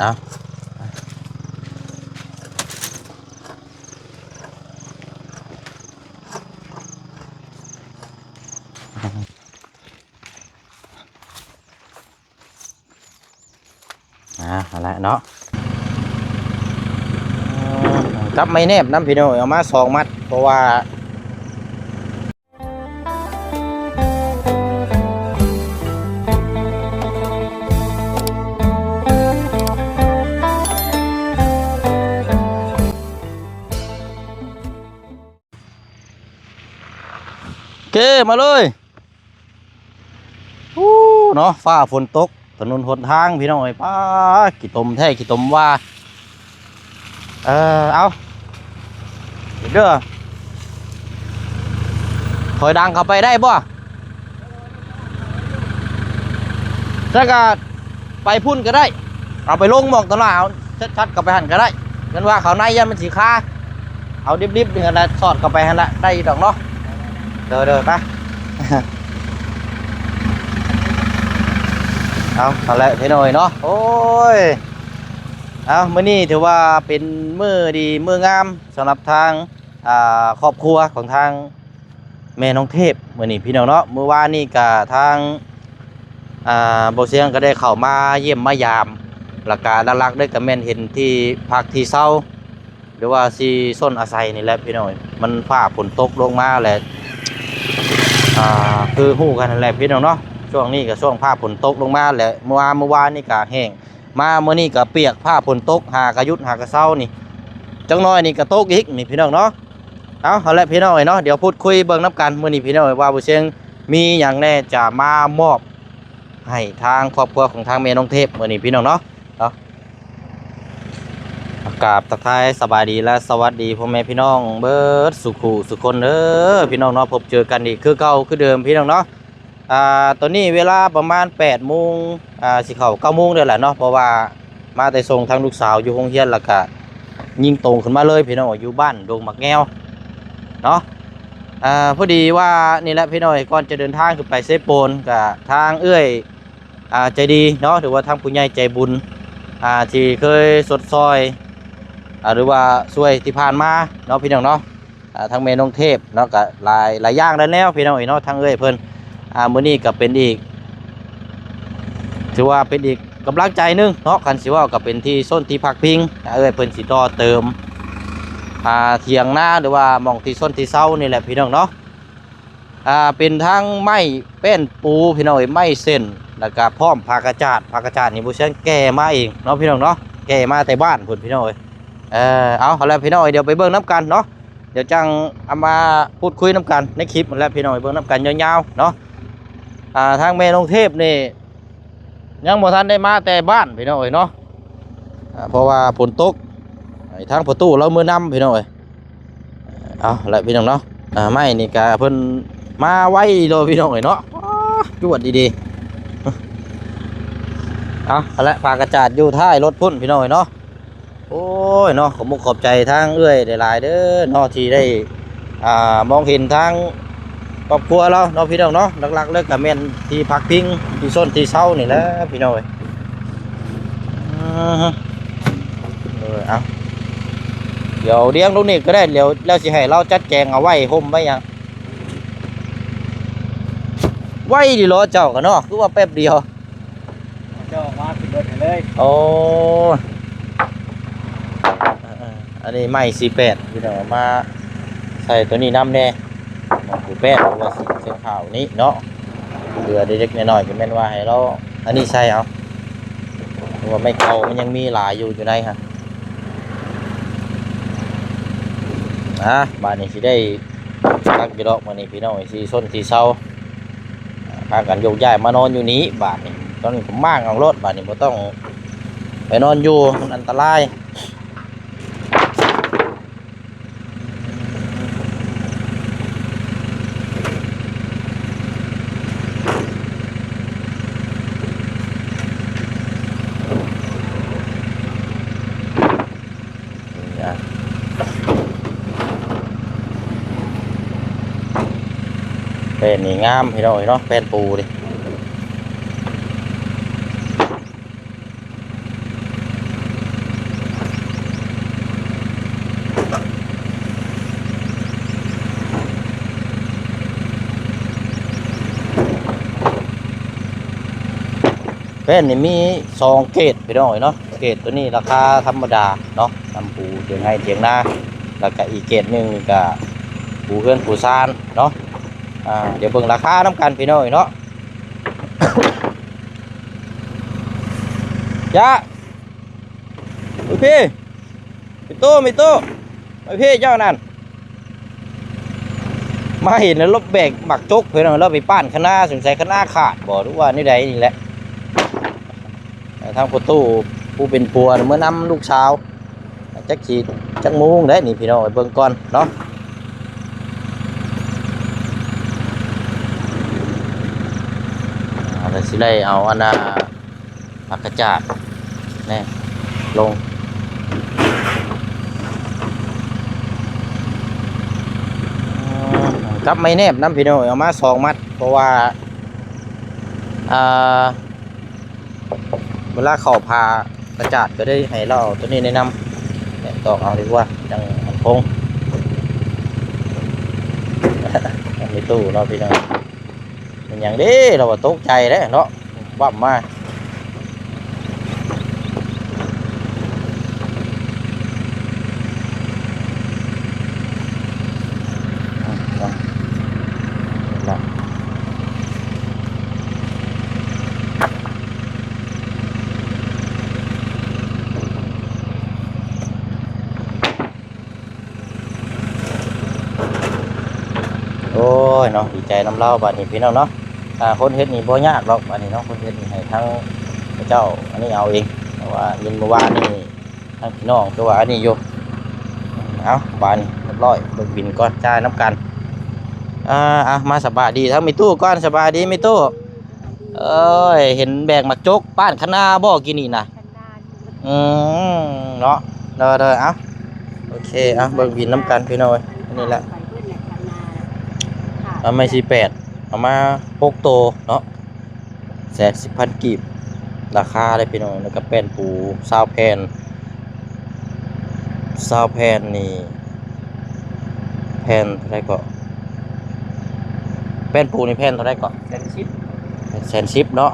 ເອົາ ອ່າ ເອົາລະເນາະ ຈັບໄມ້ແນບນຳ ພີ່ນ້ອງ ເອົາມາສອງມັດ ເພາະວ່າ ເກ ມາເລີຍ. ໂອ້ ເນາະ ຟ້າຝົນຕົກ ຖະໜົນຫົນທາງ ພີ່ນ້ອງເອີຍ ປ້າ ຂີ້ຕົມແທ້ຂີ້ຕົມວ່າ ເອີ ເອົາ ເດີ ຖອຍດັງເຂົ້າໄປໄດ້ບໍ່? ແລ້ວກໍໄປພຸ້ນກໍໄດ້ ເອົາໄປລົງໝ່ອງຕະຫຼາດ ເອົາຊັດໆ ເຂົ້າໄປຫັ້ນກໍໄດ້ ເພິ່ນວ່າເຂົ້າໃນຢ້ານມັນຊິຄາ ເອົາດິບໆ ນີ້ຫັ້ນລະ ສອດເຂົ້າໄປຫັ້ນລະ ໄດ້ຢູ່ດອກເນາະ. ເດີໆ ໄປ ເອົາ ເອົາແຫຼະ ພີ່ນ້ອງເອີຍເນາະ ໂອ້ຍ ເອົາ ມື້ນີ້ຖືວ່າເປັນມື້ດີມື້ງາມ ສຳລັບທາງ ອ່າ ຄອບຄົວຂອງທາງແມ່ນ້ອງເທບ ມື້ນີ້ ພີ່ນ້ອງເນາະ. ມື້ວານນີ້ກະທາງ ອ່າ ບ່າວຊຽງກໍໄດ້ເຂົ້າມາຢ້ຽມມາຢາມ ແລ້ວກະຫຼັກໆ ເລີຍກໍແມ່ນເຫັນທີ່ພັກທີ່ເຊົາ ຫຼືວ່າທີ່ຊົນອາໄສນີ້ແຫຼະ ພີ່ນ້ອງເອີຍ ມັນຟ້າຝົນຕົກລົງມາແຫຼະ ອ່າ ຄືຮູ້ກັນນັ້ນແຫຼະ ພີ່ນ້ອງເນາະ ຊ່ວງນີ້ກໍຊ່ວງຟ້າຝົນຕົກລົງມາແຫຼະ ມື້ວານ ມື້ວານນີ້ກໍແຫ້ງ ມາມື້ນີ້ກໍປຽກ ຟ້າຝົນຕົກ ຫາກະຢຸດຫາກະເຊົານີ້ ຈັກໜ້ອຍນີ້ກໍຕົກອີກນີ້ ພີ່ນ້ອງເນາະ. ເອົາ ເອົາແຫຼະ ພີ່ນ້ອງເອີຍເນາະ ດຽວພູດຄຸຍເບິ່ງນຳກັນ ມື້ນີ້ ພີ່ນ້ອງເອີຍ ວ່າບ່າວຊຽງມີຫຍັງແດ່ຈະມາມອບໃຫ້ທາງຄອບຄົວຂອງທາງແມ່ນ້ອງເທບ ມື້ນີ້ ພີ່ນ້ອງເນາະ ເນາະ. ກາບທັກທາຍສະບາຍດີ ແລະ ສະຫວັດດີພໍ່ແມ່ພີ່ນ້ອງເບິດສູ່ຄູ່ສູ່ຄົນເດີ ພີ່ນ້ອງເນາະ ພົບເຈີກັນອີກຄືເກົ່າຄືເດີມ ພີ່ນ້ອງເນາະ. ອ່າ ຕອນນີ້ເວລາປະມານແປດໂມງ ອ່າ ຊິເຂົ້າເກົ້າໂມງແລ້ວລະເນາະ ເພາະວ່າມາແຕ່ສົ່ງທາງລູກສາວຢູ່ໂຮງຮຽນ ແລ້ວກະຍິງຕົງຂຶ້ນມາເລີຍ ພີ່ນ້ອງ ຢູ່ບ້ານດົງໝາກແງວເນາະ. ອ່າ ພໍດີວ່ານີ້ແຫຼະ ພີ່ນ້ອງ ກ່ອນຈະເດີນທາງຂຶ້ນໄປເຊໂປນ ກະທາງເອື້ອຍ ອ່າ ໃຈດີເນາະ ຫຼືວ່າທາງຜູ້ໃຫຍ່ໃຈບຸນ ອ່າ ທີ່ເຄີຍຊົດຊ່ອຍ ອ່າ ຫຼືວ່າຊ່ວຍທີ່ຜ່ານມາເນາະ ພີ່ນ້ອງເນາະ. ອ່າ ທາງແມ່ນ້ອງເທບເນາະ ກະຫຼາຍ ຫຼາຍຢ່າງແລ້ວ ພີ່ນ້ອງເອີຍເນາະ ທາງເອື້ອຍເພິ່ນ ອ່າ ມື້ນີ້ກະເປັນອີກ ຖືວ່າເປັນອີກກຳລັງໃຈໜຶ່ງເນາະ ຄັນຊິເວົ້າກະເປັນທີ່ຊົນທີ່ພັກພິງ ອ່າ ເອື້ອຍເພິ່ນຊິຕໍ່ເຕີມ ອ່າ ຖຽງນາ ຫຼືວ່າໝ່ອງທີ່ຊົນທີ່ເຊົານີ້ແຫຼະ ພີ່ນ້ອງເນາະ. ອ່າ ເປັນທັງໄມ້ແປ້ນປູ ພີ່ນ້ອງເອີຍ ໄມ້ເສັ້ນ ແລ້ວກະພ້ອມຜ້າກະຈາດ ຜ້າກະຈາດນີ້ບໍ່ເຊີນແກ່ມາເອງເນາະ ພີ່ນ້ອງເນາະ ແກ່ມາແຕ່ບ້ານພຸ້ນ ພີ່ນ້ອງເອີຍ. ເອີ ເອົາ ເອົາລະ ພີ່ນ້ອງເອີຍ ດຽວໄປເບິ່ງນຳກັນເນາະ ດຽວຈັ່ງເອົາມາພູດຄຸຍນຳກັນໃນຄລິບຫັ້ນແຫຼະ ພີ່ນ້ອງເອີຍ ເບິ່ງນຳກັນຍາວໆເນາະ. ອ່າ ທາງແມ່ນ້ອງເທບນີ້ຍັງບໍ່ທັນໄດ້ມາແຕ່ບ້ານ ພີ່ນ້ອງເອີຍເນາະ ອ່າ ເພາະວ່າຝົນຕົກ ໃຫ້ທາງພໍ່ຕູ້ລາວເມືອນຳ ພີ່ນ້ອງເອີຍ. ເອົາລະ ພີ່ນ້ອງເນາະ ອ່າ ໄມ້ນີ້ກະເພິ່ນມາໄວໂລ ພີ່ນ້ອງເອີຍເນາະ ຈວດດີໆ. ເອົາລະ ຜ້າກະຈາດຢູ່ທ້າຍລົດພຸ້ນ ພີ່ນ້ອງເອີຍເນາະ. ໂອ້ຍເນາະ ຂອບມຸກຂອບໃຈທາງເອື້ອຍຫຼາຍໆເດີເນາະ ທີ່ໄດ້ ອ່າ ມອງເຫັນທາງຄອບຄົວລາວເນາະ ພີ່ນ້ອງເນາະ. ຫຼັກໆເລີຍກະແມ່ນທີ່ພັກພິງ ທີ່ຊົນທີ່ເຊົານີ້ແຫຼະ ພີ່ນ້ອງເອີຍ. ເອີ ເອົາ ດຽວລ້ຽງລົງນີ້ກໍໄດ້ ດຽວ ແລ້ວຊິໃຫ້ລາວຈັດແຈງເອົາໄວ້ຮົ່ມໄວ້ຫຍັງ. ໄວດີເນາະ ເຈົ້າກໍເນາະ ຄືວ່າແປັບດຽວ ເຈົ້າອອກມາຂຶ້ນລົດໃຫ້ເລີຍ. ໂອ້ ເອີໆ ອັນນີ້ໄມ້ສີ່ແປດ ພີ່ນ້ອງ ເອົາມາໃສ່ໂຕນີ້ນຳແດ່ ໝ່ອງປູແປ້ນ ຫຼືວ່າສີເສື້ອຂາວນີ້ເນາະ. ເຫຼືອເລັກໆນ້ອຍໆ ກໍແມ່ນວ່າໃຫ້ລາວອັນນີ້ໃສ່ເອົາ ເພາະວ່າໄມ້ເກົ່າມັນຍັງມີຫຼາຍຢູ່ ຢູ່ໃນຫັ້ນ. ອາ ບາດນີ້ຊິໄດ້ພັກຢູ່ດອກ ມື້ນີ້ພີ່ນ້ອງ ຊິຊົນຊິເຊົາ ພາກັນໂຍກຍ້າຍມານອນຢູ່ນີ້ ບາດນີ້ ຕອນນີ້ກໍມ້າງເອົາໂລດ ບາດນີ້ບໍ່ຕ້ອງໄປນອນຢູ່ ມັນອັນຕະລາຍ. ແປ້ນນີ້ງາມ ພີ່ນ້ອງເອີຍເນາະ ແປ້ນປູນີ້. ແປ້ນນີ້ມີສອງເກຣດພີ່ນ້ອງເອີຍເນາະ, ເກຣດໂຕນີ້ລາຄາທຳມະດາເນາະ ນຳປູຖຽງໄຮ່ຖຽງນາ, ແລ້ວກະອີກເກຣດໜຶ່ງກະປູເຮືອນປູຊານເນາະ. ອ່າ ດຽວເບິ່ງລາຄານຳກັນພີ່ນ້ອງເອີຍເນາະ. ຈະ ໂອເຄ. ມີຕູ້ ມີຕູ້ ໄປເພເຈົ້ານັ້ນ ມາເຫັນແລ້ວລົບແບກໝາກຈົກເພິ່ນເອົາລາວໄປປ້ານຄະນາ, ສົງໄສຄະນາຂາດບໍ່ ຫຼືວ່າແນວໃດນີ້ແຫຼະ. ທາງພໍ່ຕູ້ຜູ້ເປັນຜົວເມືອນຳລູກສາວ ຈັກຊິຈັກໂມງໄດ໋ນີ້ພີ່ນ້ອງ ໄປເບິ່ງກ່ອນເນາະ. ອ່າ ແລ້ວຊິໄດ້ເອົາອັນນ່າ ຜັກກະຈາດແນ່ລົງ ກັບໄມ້ແນບນຳພີ່ນ້ອງ ເອົາມາສອງມັດ ເພາະວ່າ ອ່າ ເວລາເຂົ້າຜ່າກະຈາດກໍໄດ້ໃຫ້ລາວເອົາໂຕນີ້ແນະນຳ ແນະຕອກເອົາດີກວ່າ ຈັ່ງໝັ້ນຄົງ. ມີຕູ້ເນາະພີ່ນ້ອງ. ເປັນຫຍັງເດ້ ລາວວ່າຕົກໃຈແລ້ວເນາະ ວັບມາ. ໂອ້ຍເນາະ ດີໃຈນຳລາວບາດນີ້ພີ່ນ້ອງເນາະ. ອ່າ ຄົນເຮັດນີ້ບໍ່ຍາກດອກບາດນີ້ເນາະ, ຄົນເຮັດນີ້ໃຫ້ທາງເຂົາເຈົ້າອັນນີ້ເອົາເອງ. ເພາະວ່າຍິນມື້ວານນີ້ທາງພີ່ນ້ອງຄືວ່າອັນນີ້ຢູ່. ເອົາ ບາດນີ້ຮຽບຮ້ອຍ ເບິ່ງບິນກ່ອນ ຈ່າຍນຳກັນ. ອ່າ ອ່ະ ມາສະບາຍດີທາງແມ່ຕູ້ກ່ອນ. ສະບາຍດີແມ່ຕູ້. ເອີຍ ເຫັນແບກໝາກຈົກປ້ານຄະນາບໍ່ກີ້ນີ້ນະ? ອືມ ເນາະ ເດີໆ. ເອົາ ໂອເຄ ເອົາ ເບິ່ງບິນນຳກັນພີ່ນ້ອງເອີຍ. ອັນນີ້ແຫຼະ ເອົາໄມ້ສີ່ແປດ ເອົາມາຫົກໂຕເນາະ ແສນສິບພັນກີບ ລາຄາເດ້ພີ່ນ້ອງ. ແລ້ວກໍແປ້ນປູຊາວແຜ່ນ ຊາວແຜ່ນນີ້ ແຜ່ນເທົ່າໃດເກາະ? ແປ້ນປູນີ້ແຜ່ນເທົ່າໃດເກາະ? ແສນສິບ ແສນສິບເນາະ.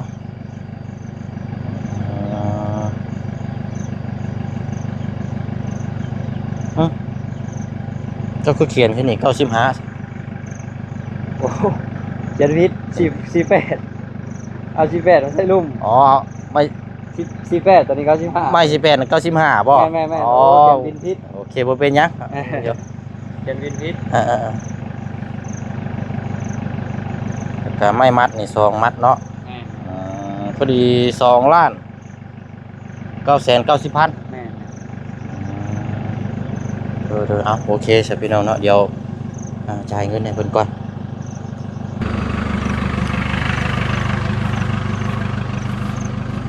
ອ່າ ຫຶ ເຈົ້າຄືຂຽນຄືນີ້ ເກົ້າສິບຫ້າ? ໂອ້ ຂຽນຜິດ ສີ່ ສີ່ແປດ ເອົາສີ່ແປດມາໃສ່ລຸ່ມ. ອໍ ໄມ້ ສີ່ ສີ່ແປດ ຕອນນີ້ເກົ້າສິບຫ້າ ໄມ້ສີ່ແປດ ເກົ້າສິບຫ້າບໍ່? ແມ່ນໆໆ. ອໍ ໂອ້ ຂຽນຜິດ ໂອເຄ ບໍ່ເປັນຫຍັງ. ຂຽນຜິດ ເອີໆໆ. ແລ້ວກະໄມ້ມັດນີ້ສອງມັດເນາະ. ແມ່ນ ອືມ ພໍດີສອງລ້ານເກົ້າແສນເກົ້າສິບພັນ. ແມ່ນ ອືມ ເອີໆ. ເອົາ ໂອເຄຊະພີ່ນ້ອງເນາະ ດຽວ ອ່າ ຈ່າຍເງິນໃຫ້ເພິ່ນກ່ອນ.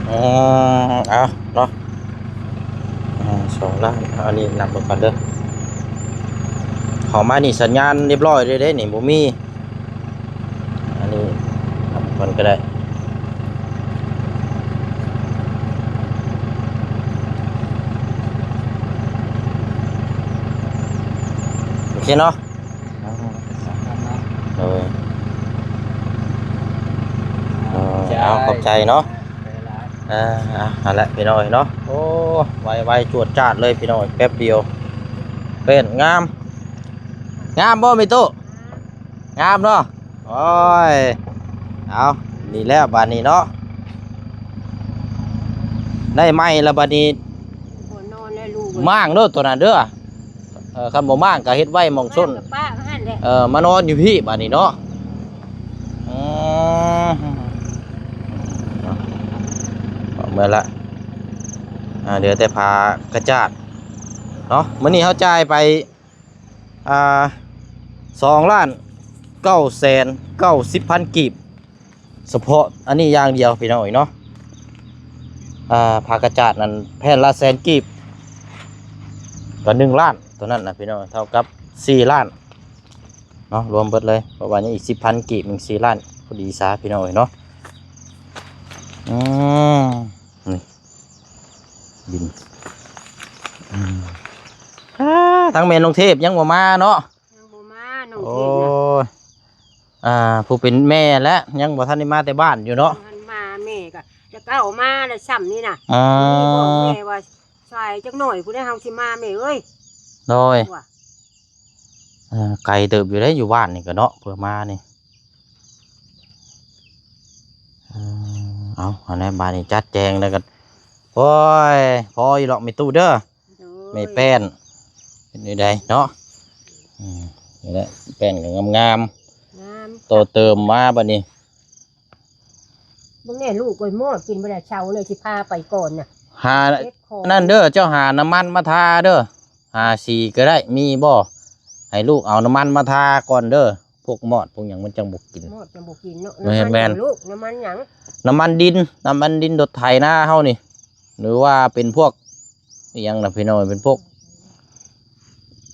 ອືມ ເອົາເນາະ ອ່າ ສອງລ້ານ ເອົາ ອັນນີ້ນັບເບິ່ງກ່ອນເດີ. ເຂົ້າມານີ້ສັນຍານຮຽບຮ້ອຍເລີຍເດ້ນີ້ ບໍ່ມີ ອັນນີ້ນຳກ່ອນກໍໄດ້. ໂອເຄເນາະ. ໂດຍ ໂດຍ ເອົາ ຂອບໃຈເນາະ. ອ່າ ເອົາ ຫັ້ນແຫຼະພີ່ນ້ອງເນາະ. ໂອ້ ໄວໆ ຈວດຈາດເລີຍພີ່ນ້ອງ ແປັບດຽວ. ເປັນງາມ ງາມບໍ່ແມ່ຕູ້? ງາມເນາະ. ໂອ້ຍ ເອົາ ນີ້ແລ້ວບາດນີ້ເນາະ ໄດ້ໄມ້ແລ້ວບາດນີ້. ບໍ່ນອນແລ້ວລູກເອີຍ ມ້າງໂລດໂຕນັ້ນເດີ. ເອີ ຄັນບໍ່ມ້າງກໍເຮັດໄວ້ໝ່ອງຊົນ ມ້າງກໍປະໄວ້ຫັ້ນແຫຼະ. ເອີ ມານອນຢູ່ພີ້ບາດນີ້ເນາະ. ອືມ ເອົາເມືອລະ ອ່າ ເຫຼືອແຕ່ຜ້າກະຈາດເນາະ. ມື້ນີ້ເຮົາຈ່າຍໄປ ອ່າ ສອງລ້ານເກົ້າແສນເກົ້າສິບພັນກີບ ສະເພາະອັນນີ້ຢ່າງດຽວພີ່ນ້ອງເອີຍເນາະ. ອ່າ ຜ້າກະຈາດນັ້ນແຜ່ນລະແສນກີບ ກໍໜຶ່ງລ້ານ ຕົວນັ້ນນະພີ່ນ້ອງ ເທົ່າກັບສີ່ລ້ານເນາະ ລວມເບິດເລີຍ. ເພາະວ່າຍັງອີກສິບພັນກີບ ຍັງສີ່ລ້ານ ພໍດີຊາພີ່ນ້ອງເອີຍເນາະ. ອືມ ນີ້ ບິນ ອືມ ອ່າ ທາງແມ່ນ້ອງເທບຍັງບໍ່ມາເນາະ. ຍັງບໍ່ມານ້ອງເທບນະ. ໂອ້ຍ ອ່າ ຜູ້ເປັນແມ່ແຫຼະ ຍັງບໍ່ທັນໄດ້ມາແຕ່ບ້ານຢູ່ເນາະ. ຍັງບໍ່ທັນມາ ແມ່ກໍຈັ ເກົ້າມາແລ້ວຊ້ຳນີ້ນະ. ອືມ ນີ້ບອກແມ່ວ່າ ສາຍຈັກໜ້ອຍພຸ້ນແຫຼະ ເຮົາຊິມາແມ່ເອີຍ. ໂດຍ ວ່າ ເອີ ໄກເຕີບຢູ່ເດ້ ຢູ່ບ້ານນີ້ກະເນາະ ເພື່ອມານີ້. ເອີ ເອົາ ອັນນັ້ນບາດນີ້ຈັດແຈງແລ້ວກໍ ໂອ້ຍ ພໍຢູ່ດອກແມ່ຕູ້ເດີ. ໂດຍ ແມ່ແປ້ນ ເປັນຈັ່ງໃດເນາະ? ອືມ ນີ້ແຫຼະ ແປ້ນກໍງາມໆ ງາມ ຕໍ່ເຕີມມາບາດນີ້. ເບິ່ງແນ່ລູກເອີຍ ມອດກິນບໍ່ໄດ້ເຊົາເລີຍ ຊິພາໄປກ່ອນນະ ຫາ ເກັບຂອງ ນັ້ນເດີ ເຈົ້າຫານ້ຳມັນມາທາເດີ ຫາສີກໍໄດ້ ມີບໍ່? ໃຫ້ລູກເອົານ້ຳມັນມາທາກ່ອນເດີ ພວກມອດພວກຫຍັງມັນຈັ່ງບໍ່ກິນ ມອດຈັ່ງບໍ່ກິນເນາະ. ແມ່ນໆ ນ້ຳມັນຫຍັງລູກ? ນ້ຳມັນຫຍັງ? ນ້ຳມັນດິນ ນ້ຳມັນດິນລົດໄຖນາເຮົານີ້ ຫຼືວ່າເປັນພວກ ອີຫຍັງນະພີ່ນ້ອງ ເປັນພວກ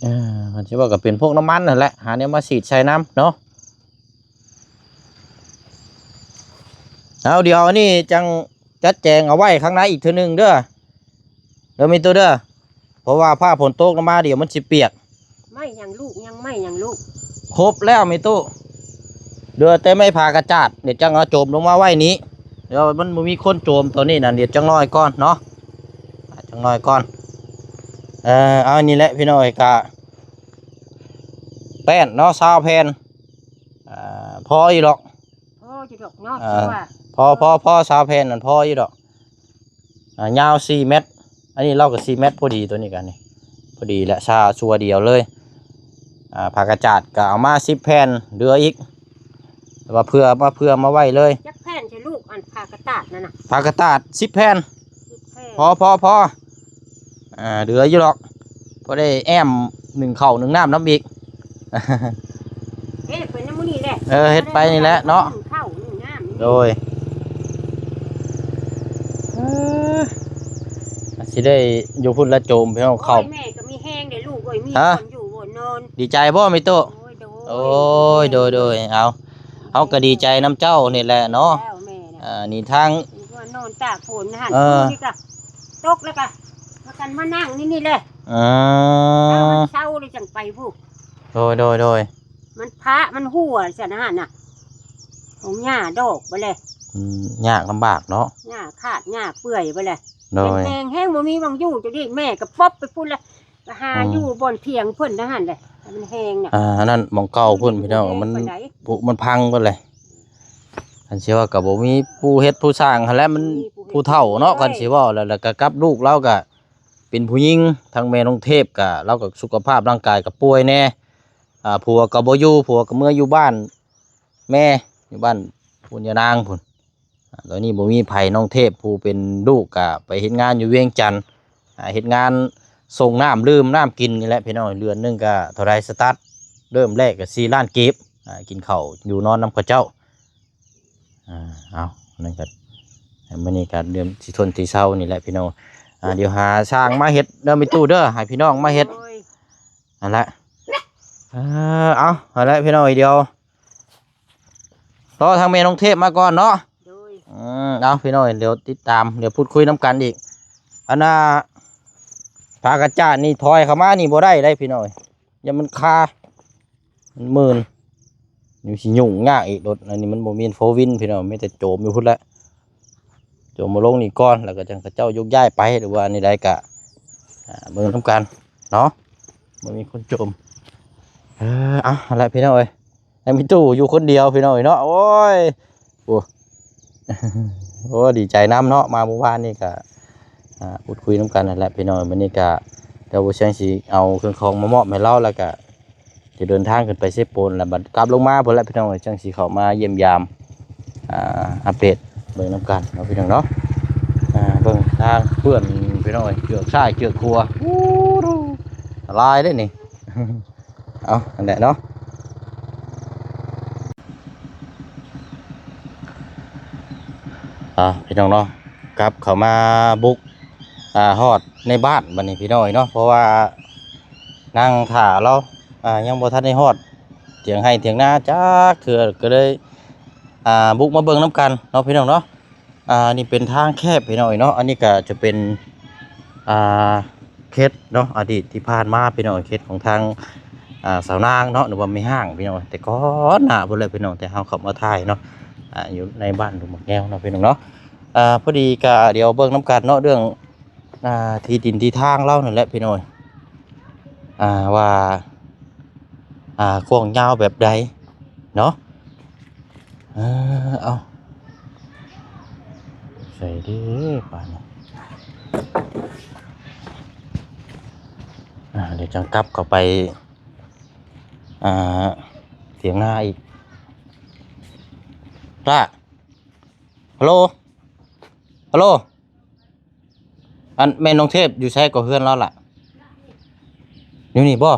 ເອີ ມັນຊິວ່າກໍເປັນພວກນ້ຳມັນຫັ້ນແຫຼະ ຫາແນວມາສີດໃສ່ນຳເນາະ. ເອົາ ດຽວອັນນີ້ຈັ່ງຈັດແຈງເອົາໄວ້ຂ້າງໃນອີກເທື່ອໜຶ່ງເດີ ເດີແມ່ຕູ້ເດີ ເພາະວ່າຟ້າຝົນຕົກລົງມາດຽວມັນຊິປຽກ. ໄມ້ຫຍັງລູກ ຍັງໄມ້ຫຍັງລູກ? ຄົບແລ້ວແມ່ຕູ້ ເຫຼືອແຕ່ໄມ້ຜາກະຈາດ ດຽວຈັ່ງເອົາໂຈມລົງມາໄວ້ນີ້ ດຽວມັນບໍ່ມີຄົນໂຈມຕອນນີ້ນະ ດຽວຈັກໜ້ອຍກ່ອນເນາະ ຈັກໜ້ອຍກ່ອນ. ເອີ ເອົາ ນີ້ແຫຼະພີ່ນ້ອງເອີຍ ກະແປ້ນເນາະ ຊາວແຜ່ນ ອ່າ ພໍຢູ່ດອກ ພໍຢູ່ດອກເນາະ ອ່າ ເຈົ້າວ່າ ພໍ ພໍ ພໍ ຊາວແຜ່ນນັ້ນພໍຢູ່ດອກ ອ່າ ຍາວສີ່ແມັດ ອັນນີ້ລາວກໍສີ່ແມັດພໍດີ ຕົວນີ້ກໍນີ້ພໍດີແຫຼະ ຊາ ຊົ່ວດຽວເລີຍ. ອ່າ ຜ້າກະຈາດກໍເອົາມາສິບແຜ່ນ ເຫຼືອອີກ ແຕ່ວ່າເພື່ອ ມາເພື່ອມາໄວ້ເລີຍ. ຈັກແຜ່ນໃສ່ລູກ ອັນຜ້າກະຕາດນັ້ນນະ? ຜ້າກະຕາດສິບແຜ່ນ ສິບແຜ່ນ ພໍ ພໍ ພໍ ອ່າ ເຫຼືອຢູ່ດອກ ພໍໄດ້ແອ້ມໜຶ້ງເຂົ້າໜຶ້ງນ້ຳນຳອີກ. ເຮັດໄປນຳມື້ນີ້ແຫຼະ ເອີ ເຮັດໄປນີ້ແຫຼະເນາະ ໜຶ້ງເຂົ້າໜຶ້ງນ້ຳນີ້ ໂດຍ ເອີ ຊິໄດ້ຢູ່ພຸ້ນລະໂຈມພີ່ນ້ອງເຂົ້າ. ໂອ້ຍ ແມ່ກໍມີແຮງເດ້ລູກເອີຍ ມີ ຮະ ບ່ອນຢູ່ບ່ອນນອນ. ດີໃຈບໍ່ແມ່ຕູ້? ໂອ້ຍ ໂດຍ ໂອ້ຍ ໂດຍ ໂດຍ ເອົາ ເຮົາກໍດີໃຈນຳເຈົ້ານີ້ແຫຼະເນາະ ແລ້ວແມ່ນະ ອ່າ ນີ້ທາງ ນີ້ກໍນອນຕາກຝົນຫັ້ນ ເອີ ນີ້ກໍຕົກແລ້ວກໍພາກັນມານັ່ງນີ້ ນີ້ແຫຼະ ອືມ ຖ້າມັນເຊົາແລ້ວຈັ່ງໄປພຸ້ນ. ໂດຍ ໂດຍ ໂດຍ ມັນພະມັນຫົວຊັ້ນຫັ້ນນະ ຂອງຫຍ້າດອກໄປແຫຼະ ອືມ ຍາກລຳບາກເນາະ ຫຍ້າຂາດຫຍ້າເປື່ອຍໄປແຫຼະ ໂດຍ ແຮງແຮງບໍ່ມີໝ່ອງຢູ່ ຈະດີແມ່ກໍປົບໄປພຸ້ນແຫຼະ ກໍຫາ ອືມ ຢູ່ບ່ອນຖຽງເພິ່ນຫັ້ນແຫຼະ ໃຫ້ມັນແຮງນະ ອ່າ ອັນນັ້ນໝ່ອງເກົ່າພຸ້ນພີ່ນ້ອງ ມັນ ມັນແຮງປານໃດ ມັນພັງເບິດເລີຍ. ຄັນຊິວ່າກໍບໍ່ມີຜູ້ເຮັດຜູ້ສ້າງຫັ້ນແຫຼະ ມັນ ບໍ່ມີຜູ້ເຮັດ ຜູ້ເຖົ້າເນາະ ໂດຍ ຄັນຊິເວົ້າແລ້ວ ແລ້ວກໍກັບລູກລາວກໍເປັນຜູ້ຍິງ ທັງແມ່ນ້ອງເທບກໍ ລາວກໍສຸຂະພາບຮ່າງກາຍກໍປ່ວຍແດ່ ອ່າ ຜົວກໍບໍ່ຢູ່ ຜົວກໍເມືອຢູ່ບ້ານແມ່ ຢູ່ບ້ານພຸ້ນ ຍານາງພຸ້ນ. ອາ ຕອນນີ້ບໍ່ມີໃຜ ນ້ອງເທບຜູ້ເປັນລູກກະໄປເຮັດງານຢູ່ວຽງຈັນ ອາ ເຮັດງານສົ່ງນ້ຳດື່ມນ້ຳກິນນີ້ແຫຼະພີ່ນ້ອງ ເດືອນໜຶ່ງກະເທົ່າໃດ ສະຕາດເລີ່ມແລກກະສີ່ລ້ານກີບ ອາ ກິນເຂົ້າຢູ່ນອນນຳເຂົາເຈົ້າ. ອາ ເອົາ ນັ້ນກະ ມື້ນີ້ກະເດືອນຊິທົນຊິເຊົານີ້ແຫຼະພີ່ນ້ອງ ອາ ດຽວຫາຊ່າງມາເຮັດເດີແມ່ຕູ້ເດີ ໃຫ້ພີ່ນ້ອງມາເຮັດ ໂດຍ ຫັ້ນແຫຼະ ເອີ ເອົາ ຫັ້ນແຫຼະພີ່ນ້ອງ ດຽວ ລໍທາງແມ່ນ້ອງເທບມາກ່ອນເນາະ ໂດຍ ອືມ ເອົາ ພີ່ນ້ອງ ດຽວຕິດຕາມ ດຽວພູດຄຸຍນຳກັນອີກ ອັນນ່າ ຜ້າກະຈາດນີ້ຖອຍເຂົ້າມານີ້ບໍ່ໄດ້ເດ້ພີ່ນ້ອງ ຢ້ານມັນຄາ ມັນມື່ນ ຍັງຊິຫຍຸ້ງຍາກອີກ ລົດອັນນີ້ມັນບໍ່ມີໂຟວິນພີ່ນ້ອງ ມີແຕ່ໂຈມຢູ່ພຸ້ນແຫຼະ ໂຈມມາລົງນີ້ກ່ອນ ແລ້ວກໍຈັ່ງເຂົາເຈົ້າຍົກຍ້າຍໄປ ຫຼືວ່າແນວໃດກະ ອ່າ ເບິ່ງນຳກັນເນາະ ບໍ່ມີຄົນໂຈມ ເອີ ເອົາ ຫັ້ນແຫຼະພີ່ນ້ອງເອີຍ ໃຫ້ມີຕູ້ຢູ່ຄົນດຽວພີ່ນ້ອງເອີຍເນາະ ໂອ້ຍ ໂອ້ ໂອ້ ດີໃຈນຳເນາະ ມາມື້ວານນີ້ກະ ອ່າ ພູດຄຸຍນຳກັນຫັ້ນແຫຼະພີ່ນ້ອງ ມື້ນີ້ກະ ດຽວບໍ່ແຊງຊິເອົາເຄື່ອງຂອງມາມອບໃຫ້ລາວ ແລ້ວກະ ຈະເດີນທາງຂຶ້ນໄປເຊໂປນ ແລ້ວບັດກັບລົງມາພຸ້ນແຫຼະພີ່ນ້ອງເອີຍ ຈັ່ງຊິເຂົ້າມາຢ້ຽມຢາມ ອ່າ ອັບເດດເບິ່ງນຳກັນເນາະພີ່ນ້ອງເນາະ ອ່າ ເບິ່ງທາງເປື້ອນພີ່ນ້ອງເອີຍ ເກືອກຊ້າຍເກືອກຂວາ ຫຼາຍເດ້ນີ້ ເອົາ ຫັ້ນແຫຼະເນາະ ອ່າ ພີ່ນ້ອງເນາະ ກັບເຂົ້າມາບຸກ ອ່າ ຮອດໃນບ້ານບັດນີ້ພີ່ນ້ອງເນາະ ເພາະວ່ານັ່ງຖ້າລາວ ອ່າ ຍັງບໍ່ທັນໄດ້ຮອດຖຽງໄຮ່ຖຽງນາຈັກເທື່ອ ກໍເລີຍ ອ່າ ບຸກມາເບິ່ງນຳກັນເນາະພີ່ນ້ອງເນາະ ອ່າ ນີ້ເປັນທາງແຄບພີ່ນ້ອງເນາະ ອັນນີ້ກໍຈະເປັນ ອ່າ ເຂດເນາະ ອະດີດທີ່ຜ່ານມາພີ່ນ້ອງ ເຂດຂອງທາງ ອ່າ ສາວນາງເນາະ ຫຼືວ່າແມ່ຮ້າງພີ່ນ້ອງ ແຕ່ກ່ອນໜ້າພຸ້ນແຫຼະພີ່ນ້ອງ ແຕ່ເຮົາເຂົ້າມາຖ່າຍເນາະ ອ່າ ຢູ່ໃນບ້ານດົງໝາກແງວເນາະພີ່ນ້ອງເນາະ ອ່າ ພໍດີກະດຽວເບິ່ງນຳກັນເນາະ ເລື່ອງ ອ່າ ທີ່ດິນທີ່ທາງລາວນັ້ນແຫຼະພີ່ນ້ອງ ອ່າ ວ່າ ອ່າ ກວ້າງຍາວແບບໃດເນາະ. ເອີ ເອົາ ໃສ່ເດ້ບາດນີ້ ອ່າ ດຽວຈັ່ງກັບເຂົ້າໄປ ອ່າ ຖຽງນາອີກ. ລະ ຮັລໂຫຼ ຮັລໂຫຼ ອັນແມ່ນ້ອງເທບຢູ່ໃສກໍເຮືອນລາວລະ? ຢູ່ນີ້ບໍ່?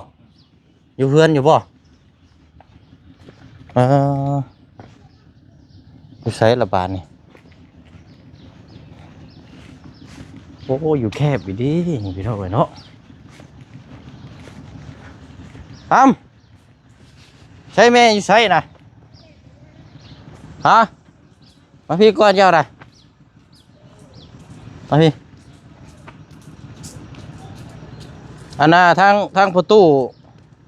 ຢູ່ເຮືອນຢູ່ບໍ່? ເອີ ຢູ່ໃສລະບາດນີ້? ໂອ້ ຢູ່ແຄບອີ່ຫຼີນີ້ພີ່ນ້ອງເອີຍເນາະ. ອ້ຳ ໃສແມ່ຢູ່ໃສນະ? ຮະ? ມາພີ້ກ່ອນເຈົ້ານະ ມາພີ້. ອັນນ່າ ທາງ ທາງພໍ່ຕູ້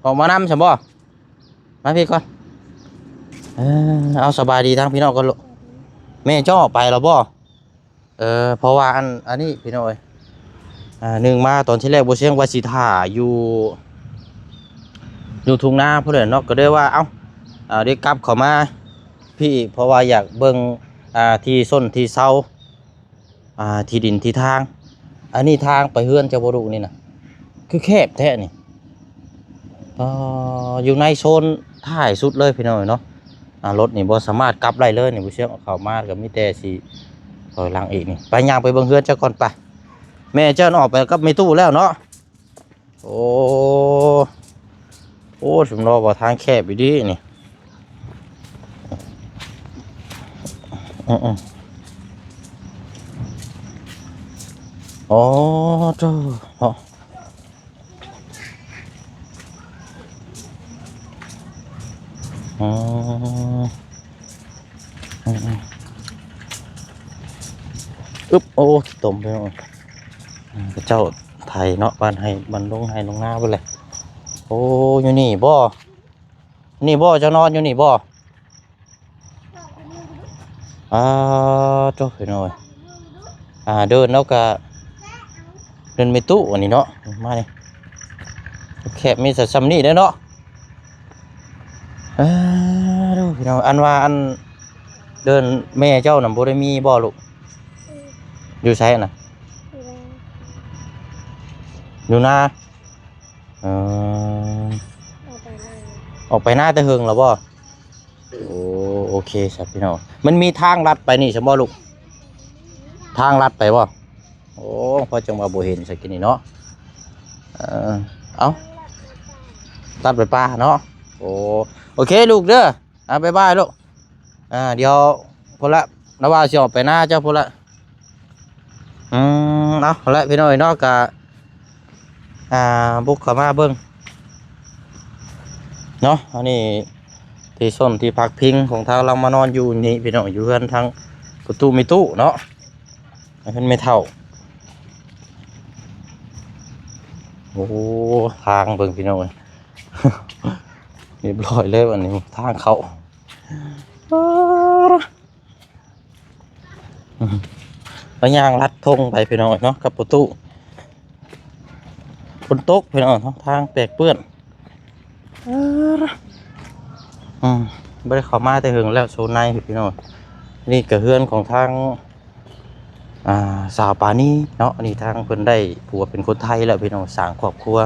ອອກມານຳຊັ້ນບໍ່? ມາພີ້ກ່ອນ. ເອີ ເອົາ ສະບາຍດີທາງພີ່ນ້ອງກ່ອນລູກ. ແມ່ເຈົ້າອອກໄປແລ້ວບໍ່? ເອີ ເພາະວ່າອັນ ອັນນີ້ພີ່ນ້ອງເອີຍ ອ່າ ໜຶ່ງມາຕອນທີແລກບໍ່ຊຽງວ່າຊິຖ້າຢູ່ ຢູ່ທົ່ງນາພຸ້ນແຫຼະເນາະ ກໍເລີຍວ່າ ເອົ້າ ເອົາ ໄດ້ກັບເຂົ້າມາພີ້ອີກ ເພາະວ່າຢາກເບິ່ງ ອ່າ ທີ່ຊົນທີ່ເຊົາ ອ່າ ທີ່ດິນທີ່ທາງ. ອັນນີ້ທາງໄປເຮືອນເຈົ້າບໍ່ລູກນີ້ນະ ຄືແຄບແທ້ນີ້? ເອີ ຢູ່ໃນໂຊນທ້າຍສຸດເລີຍພີ່ນ້ອງເນາະ. ອ່າ ລົດນີ້ບໍ່ສາມາດກັບໄດ້ເລີຍນີ້ ຜູ້ຊຽງເຂົ້າມາກໍມີແຕ່ຊິຖອຍຫຼັງອີກນີ້. ໄປ ຍ່າງໄປເບິ່ງເຮືອນເຈົ້າກ່ອນໄປ. ແມ່ເຈົ້າອອກໄປກັບແມ່ຕູ້ແລ້ວເນາະ. ໂອ້ ໂອ້ ສົມລໍວ່າທາງແຄບອີ່ດີນີ້. ອື ໂອ້ ໂທ້ ເນາະ. ອືມ ອືມ ອືມ ອຶບ ໂອ້ ຂີ້ຕົມ ພີ່ນ້ອງ. ອ່າ ເຂົາເຈົ້າໄຖເນາະ ບ້ານໄຮ່ ບ້ານລົງໄຮ່ລົງນາເບິດແຫຼະ. ໂອ້ ຢູ່ນີ້ບໍ່? ນີ້ບໍ່? ເຈົ້ານອນຢູ່ນີ້ບໍ່? ອ່າ ໂທ້ ພີ່ນ້ອງເອີຍ ອ່າ ເດີ່ນແລ້ວກະເດີ່ນແມ່ຕູ້ອັນນີ້ເນາະ. ມານີ້ ແຄບມີແຕ່ຊ່ຳນີ້ເດ້ເນາະ. ເອີ ໂທ້ ພີ່ນ້ອງ ອັນວ່າອັນເດີ່ນແມ່ເຈົ້ານະ ບໍ່ໄດ້ມີບໍ່ລູກ? ຢູ່ໃສນະ? ຢູ່ນາ ຢູ່ນາ. ເອີ ອອກໄປນາ ອອກໄປນາແຕ່ເຫິງແລ້ວບໍ່? ໂອ້ ໂອເຄຊະພີ່ນ້ອງ. ມັນມີທາງລັດໄປນີ້ຊະບໍ່ລູກ? ທາງລັດໄປບໍ່? ໂອ້ ພໍຈັ່ງວ່າບໍ່ເຫັນຊະກີ້ນີ້ເນາະ. ເອີ ເອົ້າ ຕັດໄປປ່າເນາະ. ໂອ້ ໂອເຄລູກເດີ. ອ່າ ບາຍບາຍລູກ. ອ່າ ດຽວພຸ້ນລະ ລະວ່າຊິອອກໄປນາເຈົ້າພຸ້ນລະ. ອືມ ເອົາລະພີ່ນ້ອງເນາະ ກະ ອ່າ ບຸກເຂົ້າມາເບິ່ງເນາະ. ອັນນີ້ທີ່ຊົນທີ່ພັກພິງຂອງທາງລາວມານອນຢູ່ນີ້ພີ່ນ້ອງ ຢູ່ເຮືອນທາງພໍ່ຕູ້ແມ່ຕູ້ເນາະ ເຮືອນແມ່ເຖົ້າ. ໂອ້ ທາງເບິ່ງພີ່ນ້ອງເອີຍ ຮຽບຮ້ອຍເລີຍ ອັນນີ້ທາງເຂົ້າ. ໄປຍ່າງລັດທົ່ງໄປພີ່ນ້ອງເນາະ ກັບພໍ່ຕູ້. ຝົນຕົກພີ່ນ້ອງເນາະ ທາງແປກເປື້ອນ. ອືມ ບໍ່ໄດ້ເຂົ້າມາແຕ່ເຫິງແລ້ວໂຊນໃນພີ່ນ້ອງ. ນີ້ກະເຮືອນຂອງທາງ ອ່າ ສາວປານີເນາະ. ອັນນີ້ທາງເພິ່ນໄດ້ຜົວເປັນຄົນໄທແລ້ວພີ່ນ້ອງ ສ້າງຄອບຄົວ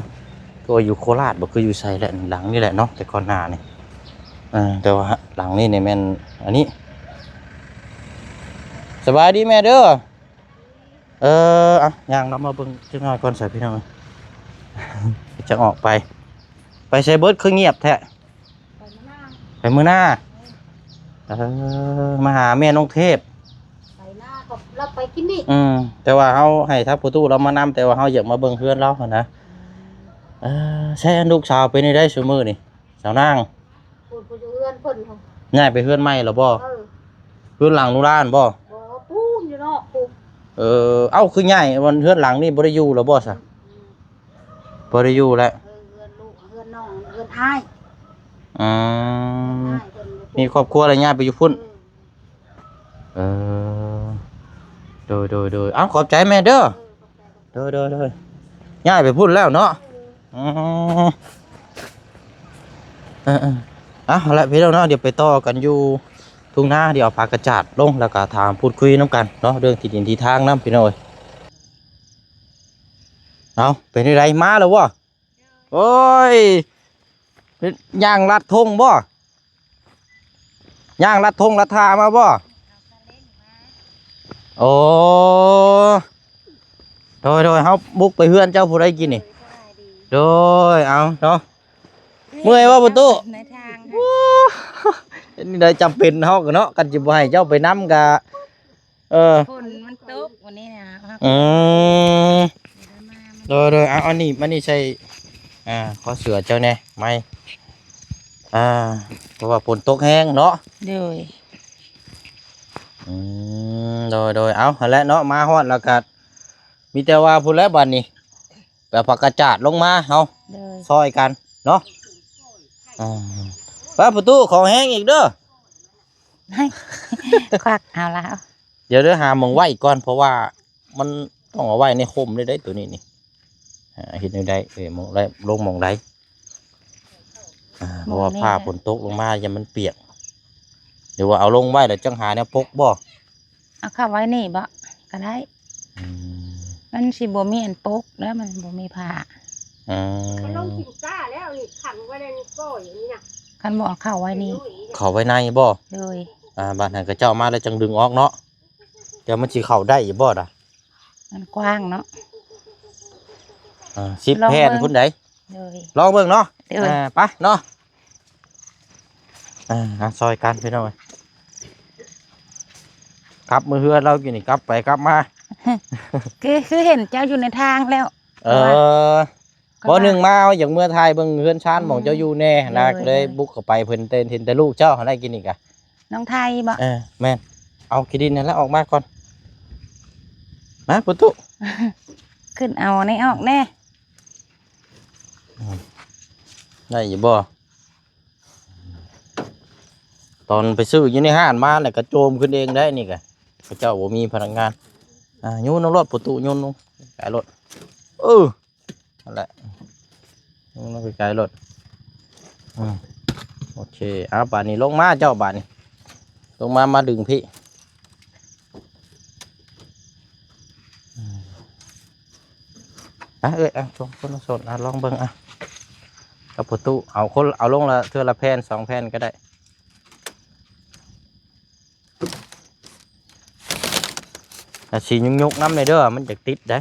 ກໍຢູ່ໂຄລາດບໍ່ ຄືຢູ່ໃສແຫຼະ ຫຼັງນີ້ແຫຼະເນາະ ແຕ່ກ່ອນໜ້ານີ້. ເອີ ແຕ່ວ່າຫຼັງນີ້ນີ້ແມ່ນອັນນີ້. ສະບາຍດີແມ່ເດີ. ເອີ ອ່ະ ຍ່າງເນາະ ມາເບິ່ງຈັກໜ້ອຍກ່ອນຊະພີ່ນ້ອງ ຈະອອກໄປ. ໄປໃສເບິດ ຄືງຽບແທ້? ໄປເມືອງນາ ໄປເມືອງນາ. ເອີ ມາຫາແມ່ນ້ອງເທບ ໄປນາກໍລາວໄປກິນນີ້. ອືມ ແຕ່ວ່າເຮົາໃຫ້ທາງພໍ່ຕູ້ລາວມານຳ ແຕ່ວ່າເຮົາຢາກມາເບິ່ງເຮືອນລາວຫັ້ນນະ. ອືມ ເອີ ໃຊ້ອັນລູກສາວເປັນແນວໃດຊຸມື້ນີ້ ສາວນາງ? ຜູ້ ຜູ້ຢູ່ເຮືອນເພິ່ນພຸ້ນ. ຍ້າຍໄປເຮືອນໃໝ່ແລ້ວບໍ່? ເອີ ເຮືອນຫຼັງລູກຫຼານບໍ່? ບໍ່ ປູນຢູ່ນອກພຸ້ນ. ເອີ ເອົ້າ ຄືຍ້າຍ ເຮືອນຫຼັງນີ້ບໍ່ໄດ້ຢູ່ແລ້ວບໍ່ຊະ? ອືມ ບໍ່ໄດ້ຢູ່ແລ້ວ. ເອີ ເຮືອນລູກ ເຮືອນນ້ອງ ເຮືອນອ້າຍ. ອືມ ເຮືອນອ້າຍເພິ່ນ ມີຄອບຄົວແລ້ວ ຍ້າຍໄປຢູ່ພຸ້ນ. ເອີ ເອີ ໂ ໂດຍ ໂດຍ ໂດຍ ເອົ້າ ຂອບໃຈແມ່ເດີ. ໂດຍ ໂດຍ ໂດຍ ຍ້າຍໄປພຸ້ນແລ້ວເນາະ. ອືມ ເອີໆ ເອົາລະພີ່ນ້ອງເນາະ, ດຽວໄປຕໍ່ກັນຢູ່ທົ່ງນາ, ດຽວເອົາຜ້າກະຈາດລົງ ແລ້ວກໍຖາມພູດຄຸຍນຳກັນເນາະ ເລື່ອງທີ່ດິນທີ່ທາງນຳ ພີ່ນ້ອງເອີຍ. ເອົາ ເປັນຈັ່ງໃດ ມາແລ້ວບໍ່? ໂອ້ຍ ຍ່າງລັດທົ່ງບໍ່? ຍ່າງລັດທົ່ງລັດທ່າມາບໍ່? ໂອ້ ໂດຍ ໂດຍ ເຮົາບຸກໄປເຮືອນເຈົ້າຜູ້ໃດກິນນີ້? ໂດຍ ເອົາເນາະ. ເມື່ອຍບໍ່ປະຕູ? ໃນທາງ ໂອ້ ເຮັດແນວໃດ ຈຳເປັນເຮົາກໍເນາະ, ຄັນຊິບໍ່ໃຫ້ເຈົ້າໄປນຳກໍ ເອີ ຝົນມັນຕົກມື້ນີ້ນະ. ອືມ ໂດຍ ໂດຍ ເອົາ ອັນນີ້ ມານີ້ໃສ່ ອ່າ ຄໍເສື້ອເຈົ້າແດ່ ໄມ້ ອ່າ ເພາະວ່າຝົນຕົກແຮງເນາະ. ໂດຍ ອືມ ໂດຍ ໂດຍ ເອົາ ຫັ້ນແຫຼະເນາະ, ມາຮອດແລ້ວກໍມີແຕ່ວ່າພຸ້ນແຫຼະ ບັດນີ້ ໄປເອົາຜ້າກະຈາດລົງມາ ເຮົາ ໂດຍ ຊ່ອຍກັນເນາະ. ອ່າ ໄປປະຕູ ຂອງແຮງອີກເດີ ຄວັກເອົາລະ. ດຽວເດີ ຫາໝ່ອງໄວ້ກ່ອນ ເພາະວ່າມັນຕ້ອງເອົາໄວ້ໃນຮົ່ມເລີຍເດ້ ໂຕນີ້ນີ້. ອ່າ ເຮັດແນວໃດ ເອີ ໝ່ອງໃດ ລົງໝ່ອງໃດ? ອ່າ ເພາະວ່າ ໝ່ອງນີ້ ຟ້າຝົນຕົກລົງມາ ຢ້ານມັນປຽກ. ຫຼືວ່າເອົາລົງໄວ້ແລ້ວຈັ່ງຫາແນວປົກບໍ່? ເອົາເຂົ້າໄວ້ນີ້ບໍ່? ກໍໄດ້. ອືມ ມັນຊິບໍ່ມີອັນປົກແລ້ວ ມັນບໍ່ມີຜ້າ. ອືມ ມັນລົງກິນກ້າແລ້ວນີ້ ຂັງໄວ້ໃນກ້ອຍນີ້ນະ. ຄັນບໍ່ເອົາເຂົ້າໄວ້ນີ້ ເຂົ້າໄວ້ໃນບໍ່? ໂດຍ ອ່າ ບາດນັ້ນເຂົາເຈົ້າມາແລ້ວຈັ່ງດຶງອອກເນາະ. ແຕ່ມັນຊິເຂົ້າໄດ້ຢູ່ບໍ່ລະ? ມັນກວ້າງເນາະ. ອ່າ ສິບ ລອງເບິ່ງ ແຜ່ນພຸ້ນໃດ. ໂດຍ ລອງເບິ່ງເນາະ. ໂດຍ ອ່າ ໄປເນາະ. ອ່າ ຊ່ອຍກັນພີ່ນ້ອງເອີຍ. ກັບມືເຮືອນລາວກິນນີ້ ກັບໄປກັບມາ. ຄື ຄືເຫັນເຈົ້າຢູ່ໃນທາງແລ້ວ. ເອີ ເພາະວ່າ ບໍ່ ໜຶ່ງມາເຮົາຢາກເມືອຖ່າຍເບິ່ງເຮືອນຊານ ອືມ ໝ່ອງເຈົ້າຢູ່ແດ່ນະ. ໂດຍ ກໍເລີຍ ໂດຍ ບຸກເຂົ້າໄປ ເພິ່ນແຕ່ ເຫັນແຕ່ລູກເຈົ້າຫັ້ນແຫຼະ ກິນນີ້ກະ ນ້ອງໄທບໍ່? ເອີ ແມ່ນ. ເອົາຂີ້ດິນຫັ້ນລະອອກມາກ່ອນ. ມາປະຕູ ຂຶ້ນເອົານີ້ອອກແດ່. ອືມ ໄດ້ຢູ່ບໍ່? ຕອນໄປຊື້ຢູ່ໃນຮ້ານມາແລ້ວກໍໂຈມຂຶ້ນເອງໄດ໋ນີ້ກະ. ເຂົາເຈົ້າບໍ່ມີພະນັກງານ. ອ່າ ໂຍນລົງໂລດປະຕູ ໂຍນລົງໄກໂລດ. ເອີ ຫັ້ນແຫຼະ ລົງໄກໆໂລດ. ອືມ ໂອເຄ. ເອົາ ບາດນີ້ລົງມາເຈົ້າ ບາດນີ້ລົງມາ ມາດຶງພີ້. ອືມ ອ່ະ ເອີຍ ອ່ະ ສອງຄົນ ສອງ ອ່ະ ລອງເບິ່ງ ອ່ະ ກັບປະຕູ ເອົາຄົນ ເອົາລົງລະເທື່ອລະແຜ່ນ ສອງແຜ່ນກໍໄດ້. ອ່າ ສີຍຸກໆນຳແດ່ເດີ ມັນຈະຕິດໄດ໋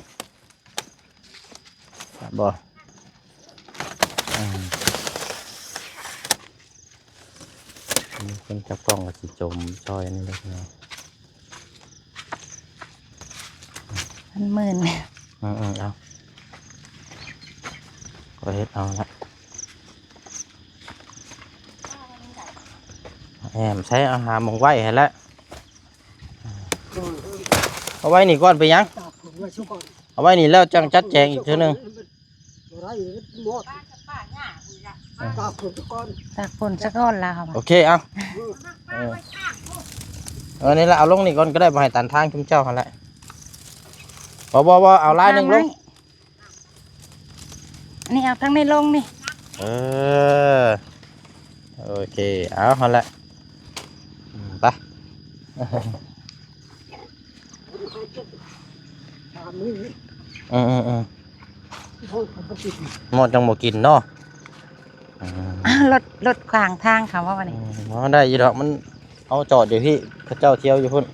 ບໍ່? ອ່າ ຄົນຈັບກ້ອງກໍຊິຈົ່ມຊ່ອຍອັນນີ້ເດີ. ມັນມື່ນ. ອືມໆ ເອົາ ກໍເຮັດເອົາລະ ແອມໃຊ້ ເອົາຫາໝ່ອງໄວ້ຫັ້ນແຫຼະ. ເອົາໄວ້ນີ້ກ່ອນ ເປັນຫຍັງ? ຕາກຝົນໄວ້ຊະກ່ອນ ເອົາໄວ້ນີ້ແລ້ວຈັ່ງຈັດແຈງອີກເທື່ອໜຶ່ງ. ບໍ່ໄດ້ ມັນໝົດ ຕາກຝົນຊະກ່ອນ ຕາກຝົນຊະກ່ອນລາວວ່າ. ໂອເຄ ເອົາ ເອີ ເອີ ນີ້ລະ ເອົາລົງນີ້ກ່ອນກໍໄດ້ ບໍ່ໃຫ້ຕັນທາງຊຸມເຈົ້າຫັ້ນແຫຼະ. ບໍ່ ບໍ່ ບໍ່ ເອົາລາຍໜຶ່ງລົງ. ອັນນີ້ເອົາທາງນີ້ລົງນີ້. ເອີ ໂອເຄ ເອົາຫັ້ນແຫຼະ ອືມ ໄປ. ເອີໆໆ ໝົດຈັ່ງບໍ່ກິນເນາະ. ອືມ ລົດ ລົດຂວາງທາງເຂົາວ່ານີ້. ອືມ ບໍ່ໄດ້ຢູ່ດອກ ມັນ ເອົາຈອດຢູ່ພີ້ ເຂົາເຈົ້າທ່ຽວຢູ່ພຸ້ນ.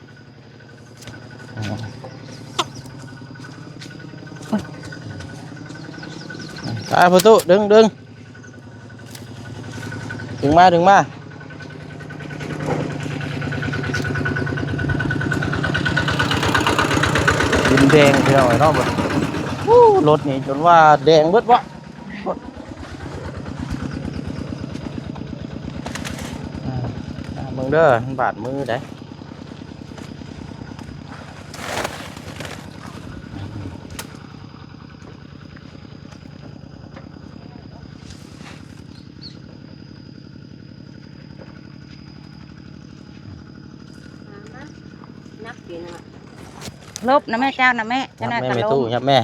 ໄປປະຕູ ດຶງ ດຶງ ດຶງມາ ດຶງມາ. ດິນແດງພີ່ນ້ອງເອີຍເນາະ ໂອ້ ລົດນີ້ຈົນວ່າແດງເບິດວະ. ອ່າ ເບິ່ງເດີ ມັນບາດມືໄດ໋. ໜັກຢູ່ນະ. ຫຼົບນະແມ່ເຈົ້ານະແມ່ ຈັກໜ້ອຍກໍລົ້ມ ຍັບແມ່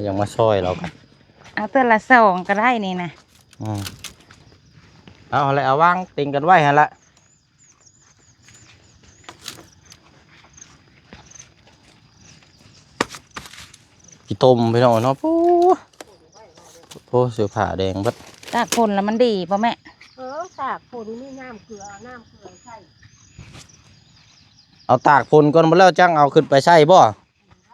ຍັງມາຊ່ອຍລາວກັນ ເອົາເທື່ອລະສອງກໍໄດ້ນີ້ນະ ອືມ ເອົາແຫຼະ ເອົາວາງຕິງກັນໄວ້ຫັ້ນລະ. ຂີ້ຕົມພີ່ນ້ອງເນາະ ໂອ້ ໂອ້ ເສື້ອຜ້າແດງເບິດ ຕາກຝົນແລ້ວມັນດີບໍ່ແມ່? ເອີ ຕາກຝົນມີນ້ຳເກືອ ເອົານ້ຳເກືອໃສ່ ເອົາຕາກຝົນກ່ອນບໍ່ ແລ້ວຈັ່ງເອົາຂຶ້ນໄປໃຊ້ບໍ່?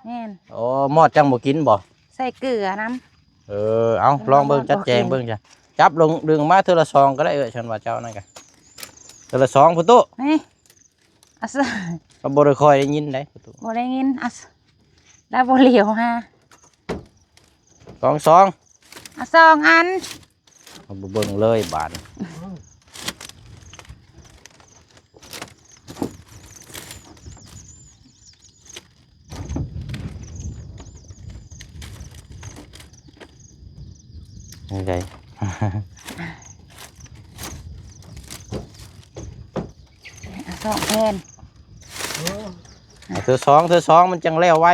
ແມ່ນ ໂອ້ ມອດຈັ່ງບໍ່ກິນບໍ່? ໃສ່ເກືອນຳ ເອີ ເອົາ ລອງເບິ່ງ ຈັດແຈງເບິ່ງຈ້ະ ຈັບລົງດຶງມາເທື່ອລະສອງກໍໄດ້ ເອີ ຊັ້ນວ່າເຈົ້ານັ້ນກະ ເທື່ອລະສອງພຸ້ນຕຸ ນີ້ ອາຊະ ກໍບໍ່ໄດ້ຄ່ອຍໄດ້ຍິນໄດ໋ ບໍ່ໄດ້ຍິນ ອາຊະ ລາວບໍ່ຫຼຽວຫາ ສອງ ສອງ ອາ ສອງອັນ ເຮົາບໍ່ເບິ່ງເລີຍບາດນີ້ ນີ້ໄດ໋ ສອງແຜ່ນ ເທື່ອສອງ ເທື່ອສອງມັນຈັ່ງແລ້ວໄວ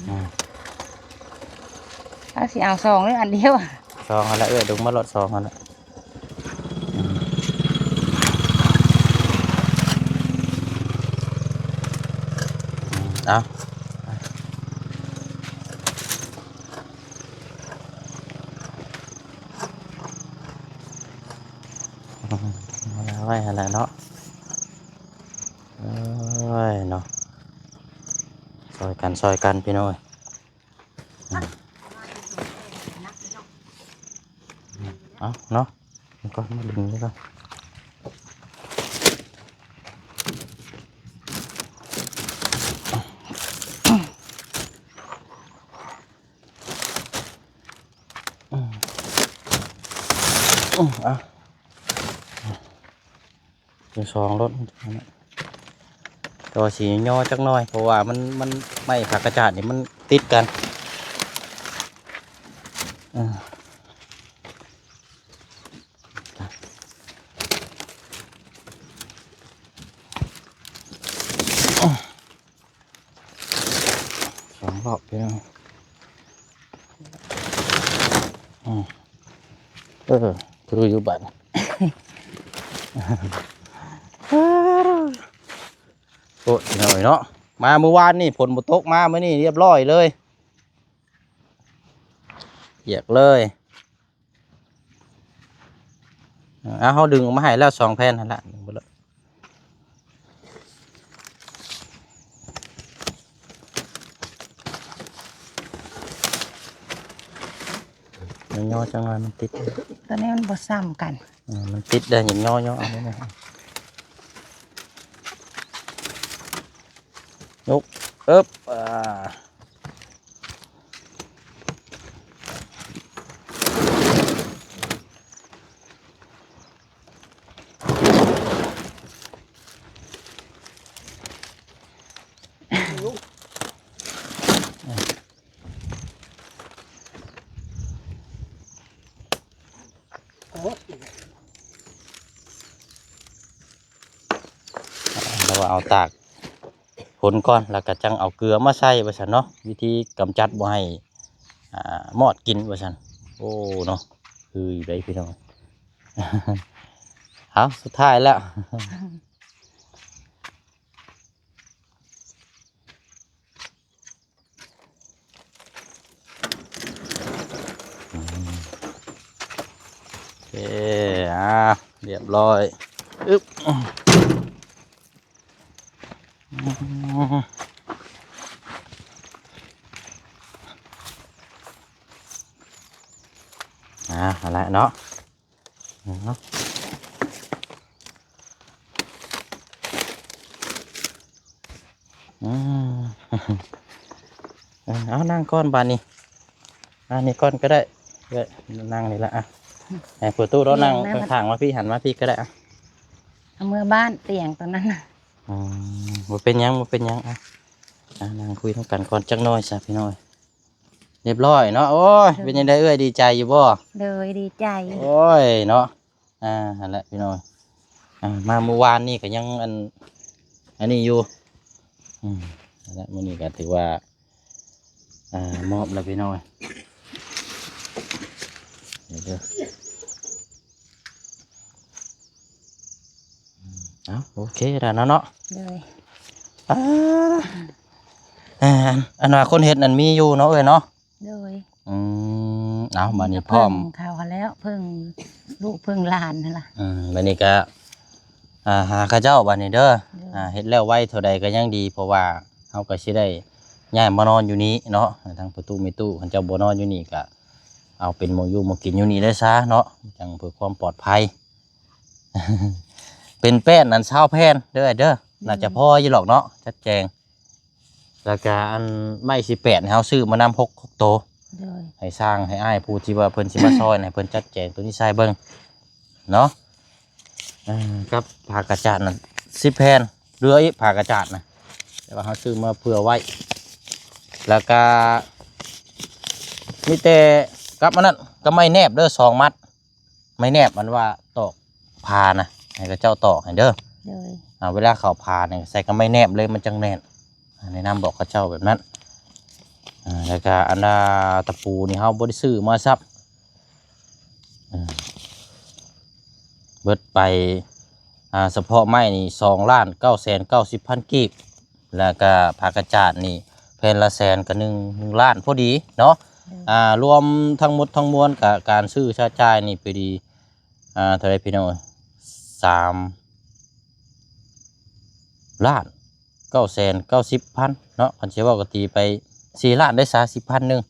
ອືມ ເຮົາຊິເອົາສອງ ຫຼື ອັນດຽວ ສອງຫັ້ນລະ ເອື້ອຍ ດຸງມາໂລດ ສອງຫັ້ນລະ ອືມ ເອົາ ເອົາໄວ້ຫັ້ນແຫຼະເນາະ ເອີຍເນາະ ຊ່ອຍກັນ ຊ່ອຍກັນພີ່ນ້ອງເອີຍ ເອົາເນາະ ນີ້ກ່ອນ ມາດຶງນີ້ກ່ອນ ອືມ ອືມ ເອົາ ເປັນສອງລົດ ແຕ່ວ່າຊິຍໍຈັກໜ້ອຍ ເພາະວ່າມັນ ມັນ ໄມ້ຜັກກະຈາດນີ້ມັນຕິດກັນ ເອີ ສອງຮອບພີ່ນ້ອງ ອືມ ເອີ ຄືຢູ່ບາດ ໂອ້ ພີ່ນ້ອງເອີຍເນາະ ມາມື້ວານນີ້ຝົນບໍ່ຕົກ ມາມື້ນີ້ລຽບລ້ອຍເລີຍ ປຽກເລີຍ. ເອົາ ເຮົາດຶງອອກມາໃຫ້ແລ້ວສອງແຜ່ນຫັ້ນລະ ດຶງໄປເລີຍ ຍໍໆ ຈັກໜ້ອຍມັນຕິດ ຕົວນີ້ມັນບໍ່ຊ້ຳກັນ ເອີ ມັນຕິດໄດ໋ ຍໍໆ ເອົານີ້ນະ ຍົກ ເອີບ ອ່າ. ລາວວ່າເອົາຕາກ ຄົນກ່ອນ ແລ້ວກໍຈັ່ງເອົາເກືອມາໃສ່ວ່າຊັ້ນເນາະ ວິທີກຳຈັດບໍ່ໃຫ້ ອ່າ ມອດກິນວ່າຊັ້ນ ໂອ້ເນາະ ຄືຢູ່ໃດພີ່ນ້ອງ ເອົາ ສຸດທ້າຍແລ້ວ ອືມ ໂອເຄ ອ່າ ລຽບຮ້ອຍ ອຶບ ອ່າ ຫັ້ນແຫຼະເນາະ ເນາະ ອືມ ເອີ ເອົາ ນັ່ງກ່ອນບາດນີ້ ອັນນີ້ກ່ອນກໍໄດ້ ເອີ ນັ່ງນີ້ລະ ອ່ະ ໃຫ້ປະຕູເນາະ ນັ່ງຂ້າງໆ ມາພີ້ ຫັນມາພີ້ກໍໄດ້ ອ່ະ ເອົາເມືອບ້ານຕຽງຕົວນັ້ນນະ ອືມ ບໍ່ເປັນຫຍັງ ບໍ່ເປັນຫຍັງ ອ່ະ ອ່ະ ນັ່ງຄຸຍນຳກັນກ່ອນຈັກໜ້ອຍຊະ ພີ່ນ້ອງ. ຮຽບຮ້ອຍເນາະ. ໂອ້ຍ ໂດຍ ເປັນຈັ່ງໃດເອື້ອຍ ດີໃຈຢູ່ບໍ່? ໂດຍ ດີໃຈ. ໂອ້ຍເນາະ ອ່າ ຫັ້ນແຫຼະພີ່ນ້ອງ ອ່າ ມາມື້ວານນີ້ກໍຍັງອັນ ອັນນີ້ຢູ່ ອືມ ຫັ້ນແຫຼະ ມື້ນີ້ກໍຖືວ່າ ອ່າ ມອບແລ້ວພີ່ນ້ອງ. ເດີ ເອົາ ໂອເຄແລ້ວເນາະ ໂດຍ ອ່າ ອັນ ອັນວ່າຄົນເຮັດນັ້ນມີຢູ່ເນາະເອື້ອຍເນາະ ໂດຍ ອືມ ເອົາ ບາດນີ້ພ້ອມ ເພິ່ງເຂົາຫັ້ນແລ້ວ ເພິ່ງລູກເພິ່ງຫຼານຫັ້ນລະ ອືມ ບາດນີ້ກະ ອ່າ ຫາເຂົາເຈົ້າບາດນີ້ເດີ ໂດຍ ອ່າ ເຮັດແລ້ວໄວເທົ່າໃດກໍຍັງດີ ເພາະວ່າເຮົາກໍຊິໄດ້ຍ້າຍມານອນຢູ່ນີ້ເນາະ ທາງພໍ່ຕູ້ແມ່ຕູ້ ຄັນເຈົ້າບໍ່ນອນຢູ່ນີ້ກະ ເອົາເປັນໝ່ອງຢູ່ໝ່ອງກິນຢູ່ນີ້ເລີຍຊະເນາະ ຈັ່ງເພື່ອຄວາມປອດໄພ. ເປັນແປ້ນອັນຊາວແຜ່ນເດີອ້າຍເດີ ໂດຍ ໜ້າຈະພໍຢູ່ດອກເນາະ ຈັດແຈງ ແລ້ວກະອັນໄມ້ສິບແປດ ເຮົາຊື້ມານຳຫົກ ຫົກໂຕ ໂດຍ ໃຫ້ຊ່າງ ໃຫ້ອ້າຍຜູ້ທີ່ວ່າເພິ່ນຊິມາຊ່ອຍ ໃຫ້ເພິ່ນຈັດແຈງໂຕນີ້ໃສ່ເບິ່ງເນາະ ເອີ ກັບຜ້າກະຈາດນັ້ນສິບແຜ່ນ ເຫຼືອອີກຜ້າກະຈາດນະ ແຕ່ວ່າເຮົາຊື້ມາເຜື່ອໄວ້ ແລ້ວກະມີແຕ່ກັບອັນນັ້ນ ກັບໄມ້ແນບເດີ ສອງມັດ ໄມ້ແນບ ອັນວ່າຕອກຜ້ານະ ໃຫ້ເຂົາເຈົ້າຕອກໃຫ້ເດີ ໂດຍ ອ່າ ເວລາເຂົ້າຜ້ານີ້ໃສ່ກັບໄມ້ແນບເລີຍ ມັນຈັ່ງແໜ້ນ ອ່າ ແນະນຳບອກເຂົາເຈົ້າແບບນັ້ນ ອ່າ ແລ້ວກະອັນວ່າຕະປູນີ້ເຮົາບໍ່ໄດ້ຊື້ມາຊ້ຳ ອ່າ ເບິດໄປ ອ່າ ສະເພາະໄມ້ນີ້ ສອງລ້ານເກົ້າແສນເກົ້າສິບພັນກີບ ແລ້ວກະຜ້າກະຈາດນີ້ແຜ່ນລະແສນ ກະໜຶ່ງ ໜຶ່ງລ້ານພໍດີເນາະ ໂດຍ ອ່າ ລວມທັງໝົດທັງມວນ ກະການຊື້ຊາຈ່າຍນີ້ພໍດີ ອ່າ ເທົ່າໃດພີ່ນ້ອງເອີຍ ສາມລ້ານເກົ້າແສນເກົ້າສິບພັນເນາະ ຄັນຊິເວົ້າກໍຕີໄປສີ່ລ້ານໄດ້ສາມສິບພັນໜຶ່ງ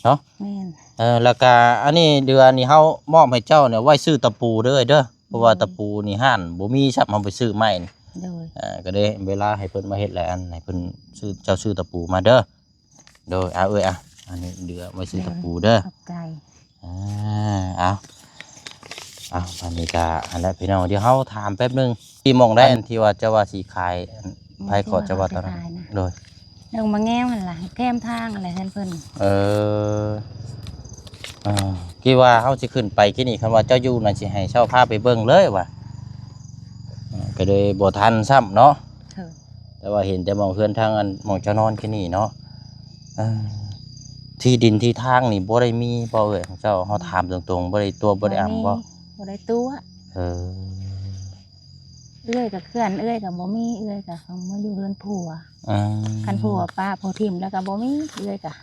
ເນາະ ແມ່ນ ເອີ ແລ້ວກະອັນນີ້ເດືອນນີ້ເຮົາມອບໃຫ້ເຈົ້ານີ້ໄວ້ຊື້ຕະປູເດີເດີ ເພາະວ່າ ໂດຍ ຕະປູນີ້ຮ້ານບໍ່ມີຊ້ຳ ເຮົາໄປຊື້ໃໝ່ນີ້ ໂດຍ ເອີ ກໍເລີຍເວລາໃຫ້ເພິ່ນມາເຮັດຫຼາຍອັນ ໃຫ້ເພິ່ນຊື້ ເຈົ້າຊື້ຕະປູມາເດີ ໂດຍ ເອົາເອີຍ ອ່ະ ອັນນີ້ເດືອໄວ້ຊື້ຕະປູເດີ ໂດຍ ຂອບໃຈ ອ່າ ເອົາ ເອົາ ອັນນີ້ກະຫັ້ນແຫຼະພີ່ນ້ອງ ດຽວເຮົາຖາມແປັບໜຶ່ງ ທີ່ໝ່ອງໃດອັນທີ່ວ່າເຈົ້າວ່າຊິຂາຍ ອັນ ໄຜເກາະເຈົ້າວ່າຕອນນັ້ນ ໂດຍ ລົງມາແງວຫັ້ນລະ ແຄມທາງຫັ້ນແຫຼະເຮືອນເພິ່ນ ເອີ ເອີ ທີ່ວ່າເຮົາຊິຂຶ້ນໄປກີ້ນີ້ ຄັນວ່າເຈົ້າຢູ່ນະ ຊິໃຫ້ເຊົ່າພາໄປເບິ່ງເລີຍວ່າ ເອີ ກໍເລີຍບໍ່ທັນຊ້ຳເນາະ ໂດຍ ແຕ່ວ່າເຫັນແຕ່ໝ່ອງເຮືອນທາງອັນ ໝ່ອງເຈົ້ານອນກີ້ນີ້ເນາະ ເອີ ທີ່ດິນທີ່ທາງນີ້ບໍ່ໄດ້ມີບໍ່ເອື້ອຍຂອງເຈົ້າ ເຮົາຖາມຕົງໆ ບໍ່ໄດ້ຕົວະບໍ່ໄດ້ອຳບໍ່? ບໍ່ໄດ້ຕົວະ ເອີ ເອື້ອຍກໍເຄື່ອນ ເອື້ອຍກໍບໍ່ມີ ເອື້ອຍກໍເອົາມາຢູ່ເຮືອນຜົວ ອືມ ຄັນຜົວປະຜົວຖິ້ມແລ້ວກໍບໍ່ມີ ເອື້ອຍກໍ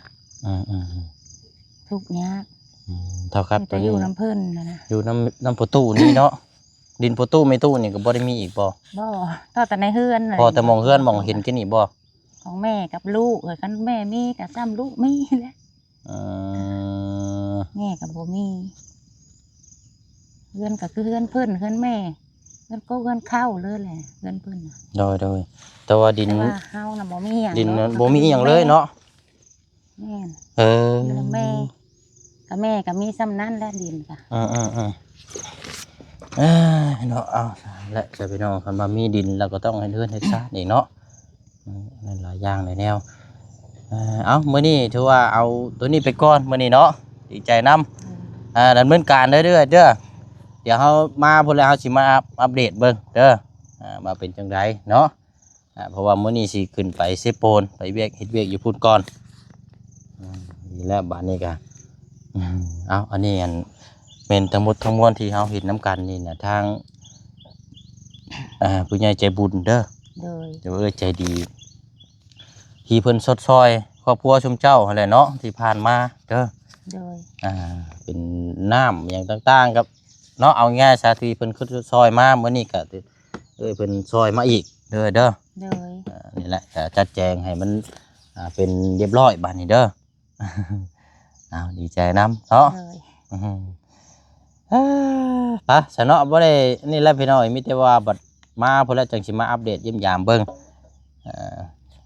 ອືມໆໆ ທຸກຍາກ ອືມ ເທົ່າກັບ ມີແຕ່ຢູ່ນຳເພິ່ນນະ ຢູ່ນຳ ນຳພໍ່ຕູ້ນີ້ເນາະ ດິນພໍ່ຕູ້ແມ່ຕູ້ນີ້ກໍບໍ່ໄດ້ມີອີກບໍ່? ບໍ່ ພໍແຕ່ໃນເຮືອນ ພໍແຕ່ໝ່ອງເຮືອນໝ່ອງເຫັນກີ້ນີ້ບໍ່? ຂອງແມ່ກັບລູກ ເອີ ຄັນແມ່ມີກໍຊ້ຳລູກມີແຫຼະ ອືມ ແມ່ກໍບໍ່ມີ ເຮືອນກໍຄືເຮືອນເພິ່ນ ເຮືອນແມ່ ເຮືອນກໍເຮືອນເຂົາເລີຍແຫຼະ ເຮືອນເພິ່ນນະ ໂດຍໆ ແຕ່ວ່າດິນ ແຕ່ວ່າເຮົານະບໍ່ມີຫຍັງ ດິນ ເນາະ ບໍ່ມີອີ່ຫຍັງເລີຍເນາະ ແມ່ນ ເອີ ຢູ່ນຳແມ່ ກໍແມ່ກໍມີສ່ຳນັ້ນແຫຼະ ດິນກໍ ເອີໆໆ ເອີ ເນາະ ເອົາ ແລະ ຊະພີ່ນ້ອງ ຄັນວ່າມີດິນແລ້ວກໍຕ້ອງເຮັດເຮືອນເຮັດຊານອີກເນາະ ອືມ ຫຼາຍຢ່າງຫຼາຍແນວ ເອີ ເອົາ ມື້ນີ້ຖືວ່າເອົາໂຕນີ້ໄປກ່ອນມື້ນີ້ເນາະ ດີໃຈນຳ ເອີ ອ່າ ດຳເນີນການເດີເດີ້ ເດຽວເຮົາມາພຸ້ນແລ້ວ ເຮົາຊິມາອັບ ອັບເດດເບິ່ງເດີ ອ່າ ວ່າເປັນຈັ່ງໃດເນາະ ອ່າ ເພາະວ່າມື້ນີ້ຊິຂຶ້ນໄປເຊໂປນ ໄປວຽກ ເຮັດວຽກຢູ່ພຸ້ນກ່ອນ ອືມ ນີ້ແຫຼະ ບາດນີ້ກະ ອືມ ເອົາ ອັນນີ້ ອັນ ແມ່ນທັງໝົດທັງມວນທີ່ເຮົາເຮັດນຳກັນນີ້ນະ ທາງ ອ່າ ຜູ້ໃຫຍ່ໃຈບຸນເດີ ໂດຍ ເອີ ໃຈດີ ທີ່ເພິ່ນຊົດຊ່ອຍຄອບຄົວຊຸມເຈົ້າຫັ້ນແຫຼະເນາະ ທີ່ຜ່ານມາເດີ ໂດຍ ອ່າ ເປັນນ້ຳຫຍັງຕ່າງໆ ກັບ ເນາະ ເອົາງ່າຍຊະ ທີ່ເພິ່ນຄືຊ່ອຍມາ ມື້ນີ້ກະ ເອີ ເພິ່ນຊ່ອຍມາອີກເດີ ເດີ ໂດຍ ອ່າ ນີ້ແຫຼະ ກະຈັດແຈງໃຫ້ມັນ ອ່າ ເປັນຮຽບຮ້ອຍບາດນີ້ເດີ ເອົາ ດີໃຈນຳເນາະ ໂດຍ ອືມ ເອີ ໄປຊະເນາະ ບໍ່ໄດ້ນີ້ແຫຼະພີ່ນ້ອງ ມີແຕ່ວ່າບັດມາພຸ້ນແລ້ວ ຈັ່ງຊິມາອັບເດດຢ້ຽມຢາມເບິ່ງ ເອີ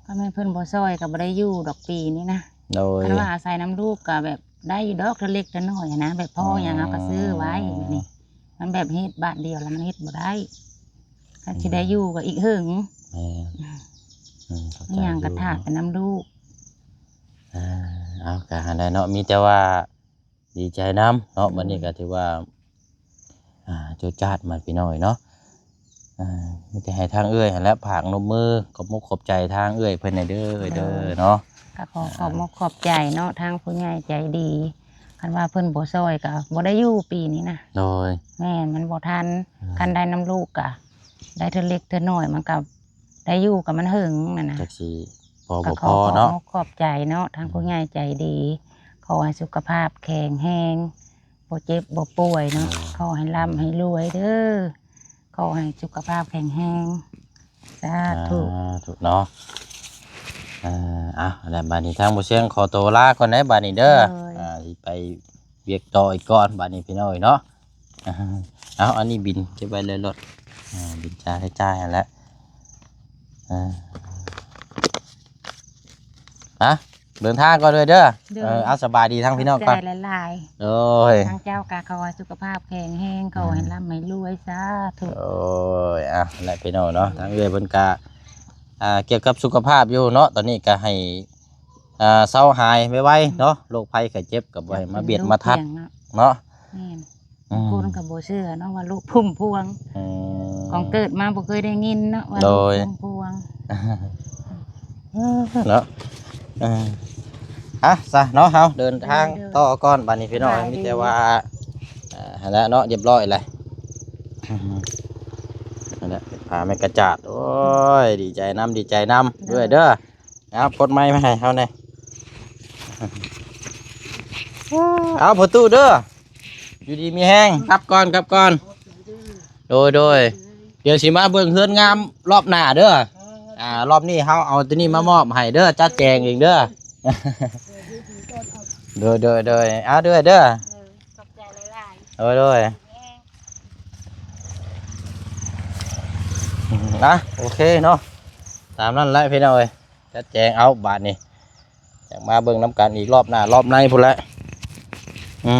ຄັນແມ່ນເພິ່ນບໍ່ຊ່ອຍກໍບໍ່ໄດ້ຢູ່ດອກປີນີ້ນະ ໂດຍ ຄັນວ່າອາໄສນຳລູກກໍແບບ ໄດ້ຢູ່ດອກເລັກໆນ້ອຍໆນະ ແບບພໍຫຍັງເຮົາກໍຊື້ໄວ້ ອືມ ແບບນີ້ ມັນແບບເຮັດບາດດຽວແລ້ວມັນເຮັດບໍ່ໄດ້ ຄັນຊິໄດ້ຢູ່ກໍອີກເຫິງ ແມ່ນ ອືມ ເຂົ້າໃຈຢູ່ ອີຫຍັງກໍຖ້າແຕ່ນຳລູກ ອ່າ ເອົາ ກະຫັ້ນແຫຼະເນາະ ມີແຕ່ວ່າດີໃຈນຳເນາະ ອືມ ບັດນີ້ກະຖືວ່າ ອ່າ ຈົດຈາດມາພີ່ນ້ອງເອີຍເນາະ ອ່າ ມີແຕ່ໃຫ້ທາງເອື້ອຍຫັ້ນແຫຼະ ຝາກນົບມື ຂອບມຸກຂອບໃຈທາງເອື້ອຍເພິ່ນແດ່ເດີ ເອີຍເດີ ໂດຍ ເນາະ ກະຂໍຂອບມຸກຂອບໃຈເນາະ ອ່າ ທາງຜູ້ໃຫຍ່ໃຈດີ ຄັນວ່າເພິ່ນບໍ່ຊ່ອຍກະບໍ່ໄດ້ຢູ່ປີນີ້ນະ ໂດຍ ແມ່ນ ມັນບໍ່ທັນ ອ່າ ຄັນໄດ້ນຳລູກກະໄດ້ເທື່ອເລັກເທື່ອນ້ອຍ ມັນກະໄດ້ຢູ່ກະມັນເຫິງຫັ້ນນະ ຈັກຊິພໍບໍ່ພໍເນາະ ກະຂໍຂອບມຸກຂອບໃຈເນາະ ທາງ ອືມ ຜູ້ໃຫຍ່ໃຈດີ ຂໍໃຫ້ສຸຂະພາບແຂງແຮງ ບໍ່ເຈັບບໍ່ປ່ວຍເນາະ ໂດຍ ຂໍໃຫ້ລ່ຳໃຫ້ລວຍເດີ ຂໍໃຫ້ສຸຂະພາບແຂງແຮງ ສາທຸ ສາທຸເນາະ ອ່າ ເອົາ ແລ້ວບາດນີ້ທາງບໍ່ຊຽງຂໍໂຕລາກ່ອນເດີບາດນີ້ເດີ ໂດຍ ອ່າ ຊິໄປວຽກຕໍ່ອີກກ່ອນບາດນີ້ພີ່ນ້ອງເອີຍເນາະ ອ່າ ເອົາ ອັນນີ້ບິນເກັບໄວ້ເລີຍໂລດ ອ່າ ບິນຈ່າຍໃຊ້ຈ່າຍຫັ້ນແຫຼະ ອ່າ ອ່ະ ເດີນທາງກ່ອນເລີຍເດີ ໂດຍ ເອີ ເອົາ ສະບາຍດີທາງພີ່ນ້ອງກ່ອນ ຂອບໃຈຫຼາຍໆ ໂດຍ ທາງເຈົ້າກະຂໍໃຫ້ສຸຂະພາບແຂງແຮງ ຂໍໃຫ້ ອ່າ ລ່ຳໃຫ້ລວຍ ສາທຸ ໂດຍ ອ່ະ ແລະພີ່ນ້ອງເນາະ ທາງເອື້ອຍເພິ່ນກະ ອ່າ ກ່ຽວກັບສຸຂະພາບຢູ່ເນາະ ຕອນນີ້ກະໃຫ້ ອ່າ ເຊົາຫາຍໄວໆເນາະ ໂລກໄພໄຂ້ເຈັບກະບໍ່ໃຫ້ມາບຽດມາທັດເນາະ ແມ່ນ ອືມ ບາງຄົນກໍບໍ່ເຊື່ອເນາະວ່າລູກພຸ້ມພວງ ອືມ ຂອງເກີດມາບໍ່ເຄີຍໄດ້ຍິນເນາະວ່າ ໂດຍ ລູກພຸ້ມພວງ ເນາະ ເອີ ອ່ະ ຊະເນາະ ເຮົາເດີນທາງ ໂດຍ ຕໍ່ກ່ອນ ບາດນີ້ພີ່ນ້ອງ ສະບາຍດີ ມີແຕ່ວ່າ ເອີ ຫັ້ນແຫຼະເນາະ ຮຽບຮ້ອຍແລ້ວ ຫັ້ນແຫຼະ ຜ້າແມ່ກະຈາດ ໂອ້ຍ ດີໃຈນຳ ດີໃຈນຳ ໂດຍ ເດີ ເອົາ ປົດໄມມາໃຫ້ເຮົາແດ່ ເອົາ ພໍ່ຕູ້ເດີ ຢູ່ດີມີແຮງ ກັບກ່ອນ ກັບກ່ອນ ໂດຍ ໂດຍ ດຽວຊິມາເບິ່ງເຮືອນງາມລອບໜ້າເດີ ອ່າ ລອບນີ້ເຮົາເອົາຕົວນີ້ມາມອບໃຫ້ເດີ ຈັດແຈງເອງເດີ ໂດຍ ໂດຍ ໂດຍ ເອົາ ເດີ ເດີ ເອີ ຂອບໃຈຫຼາຍໆ ໂດຍ ໂດຍ ອ່ະ ໂອເຄເນາະ ຕາມນັ້ນແຫຼະພີ່ນ້ອງເອີຍ ຈັດແຈງເອົາບາດນີ້ ຢາກມາເບິ່ງນຳກັນອີກລອບໜ້າລອບໃນພຸ້ນແຫຼະ ອື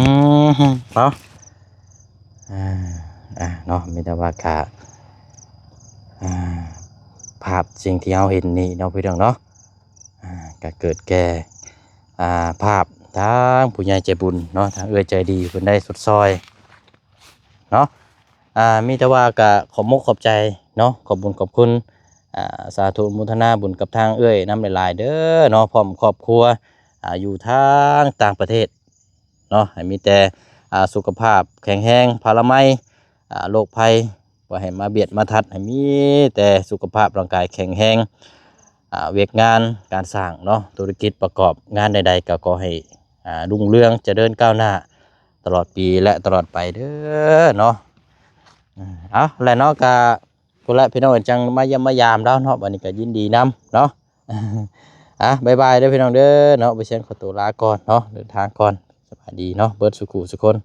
ມ ເອົາ ອ່າ ອ່າ ເນາະ ມີແຕ່ວ່າກະ ອ່າ ພາບສິ່ງທີ່ເຮົາເຫັນນີ້ເນາະ ພີ່ນ້ອງເນາະ ອ່າ ກະເກີດແກ່ ອ່າ ພາບທາງຜູ້ໃຫຍ່ໃຈບຸນເນາະ ທາງເອື້ອຍໃຈດີເພິ່ນໄດ້ຊົດຊ່ອຍ ເນາະ ອ່າ ມີແຕ່ວ່າກະຂອບມຸກຂອບໃຈເນາະ ຂອບບຸນຂອບຄຸນ ອ່າ ສາທຸອະນຸໂມທະນາບຸນກັບທາງເອື້ອຍນຳຫຼາຍໆເດີເນາະ ພ້ອມຄອບຄົວ ອ່າ ຢູ່ທາງຕ່າງປະເທດເນາະ ໃຫ້ມີແຕ່ ອ່າ ສຸຂະພາບແຂງແຮງ ພາລະໄມ ອ່າ ໂລກໄພ ບໍ່ໃຫ້ມາບຽດມາທັດ ໃຫ້ມີແຕ່ສຸຂະພາບຮ່າງກາຍແຂງແຮງ ອ່າ ວຽກງານການສ້າງເນາະ ທຸລະກິດປະກອບງານໃດໆ ກໍຂໍໃຫ້ ອ່າ ຮຸ່ງເຮືອງຈະເລີນກ້າວໜ້າ ຕະຫຼອດປີ ແລະ ຕະຫຼອດໄປເດີເນາະ ເອົາແຫຼະເນາະ ກະພຸ້ນແຫຼະພີ່ນ້ອງ ຈັ່ງມາຢ້ຽມມາຢາມລາວເນາະ ບັດນີ້ກະຍິນດີນຳເນາະ ອ່ະ ບາຍບາຍເດີພີ່ນ້ອງເດີເນາະ ບໍ່ຊຽງຂໍໂຕລາກ່ອນເນາະ ເດີນທາງກ່ອນ ສະບາຍດີເນາະ ເບິດສູ່ຄູ່ສູ່ຄົນ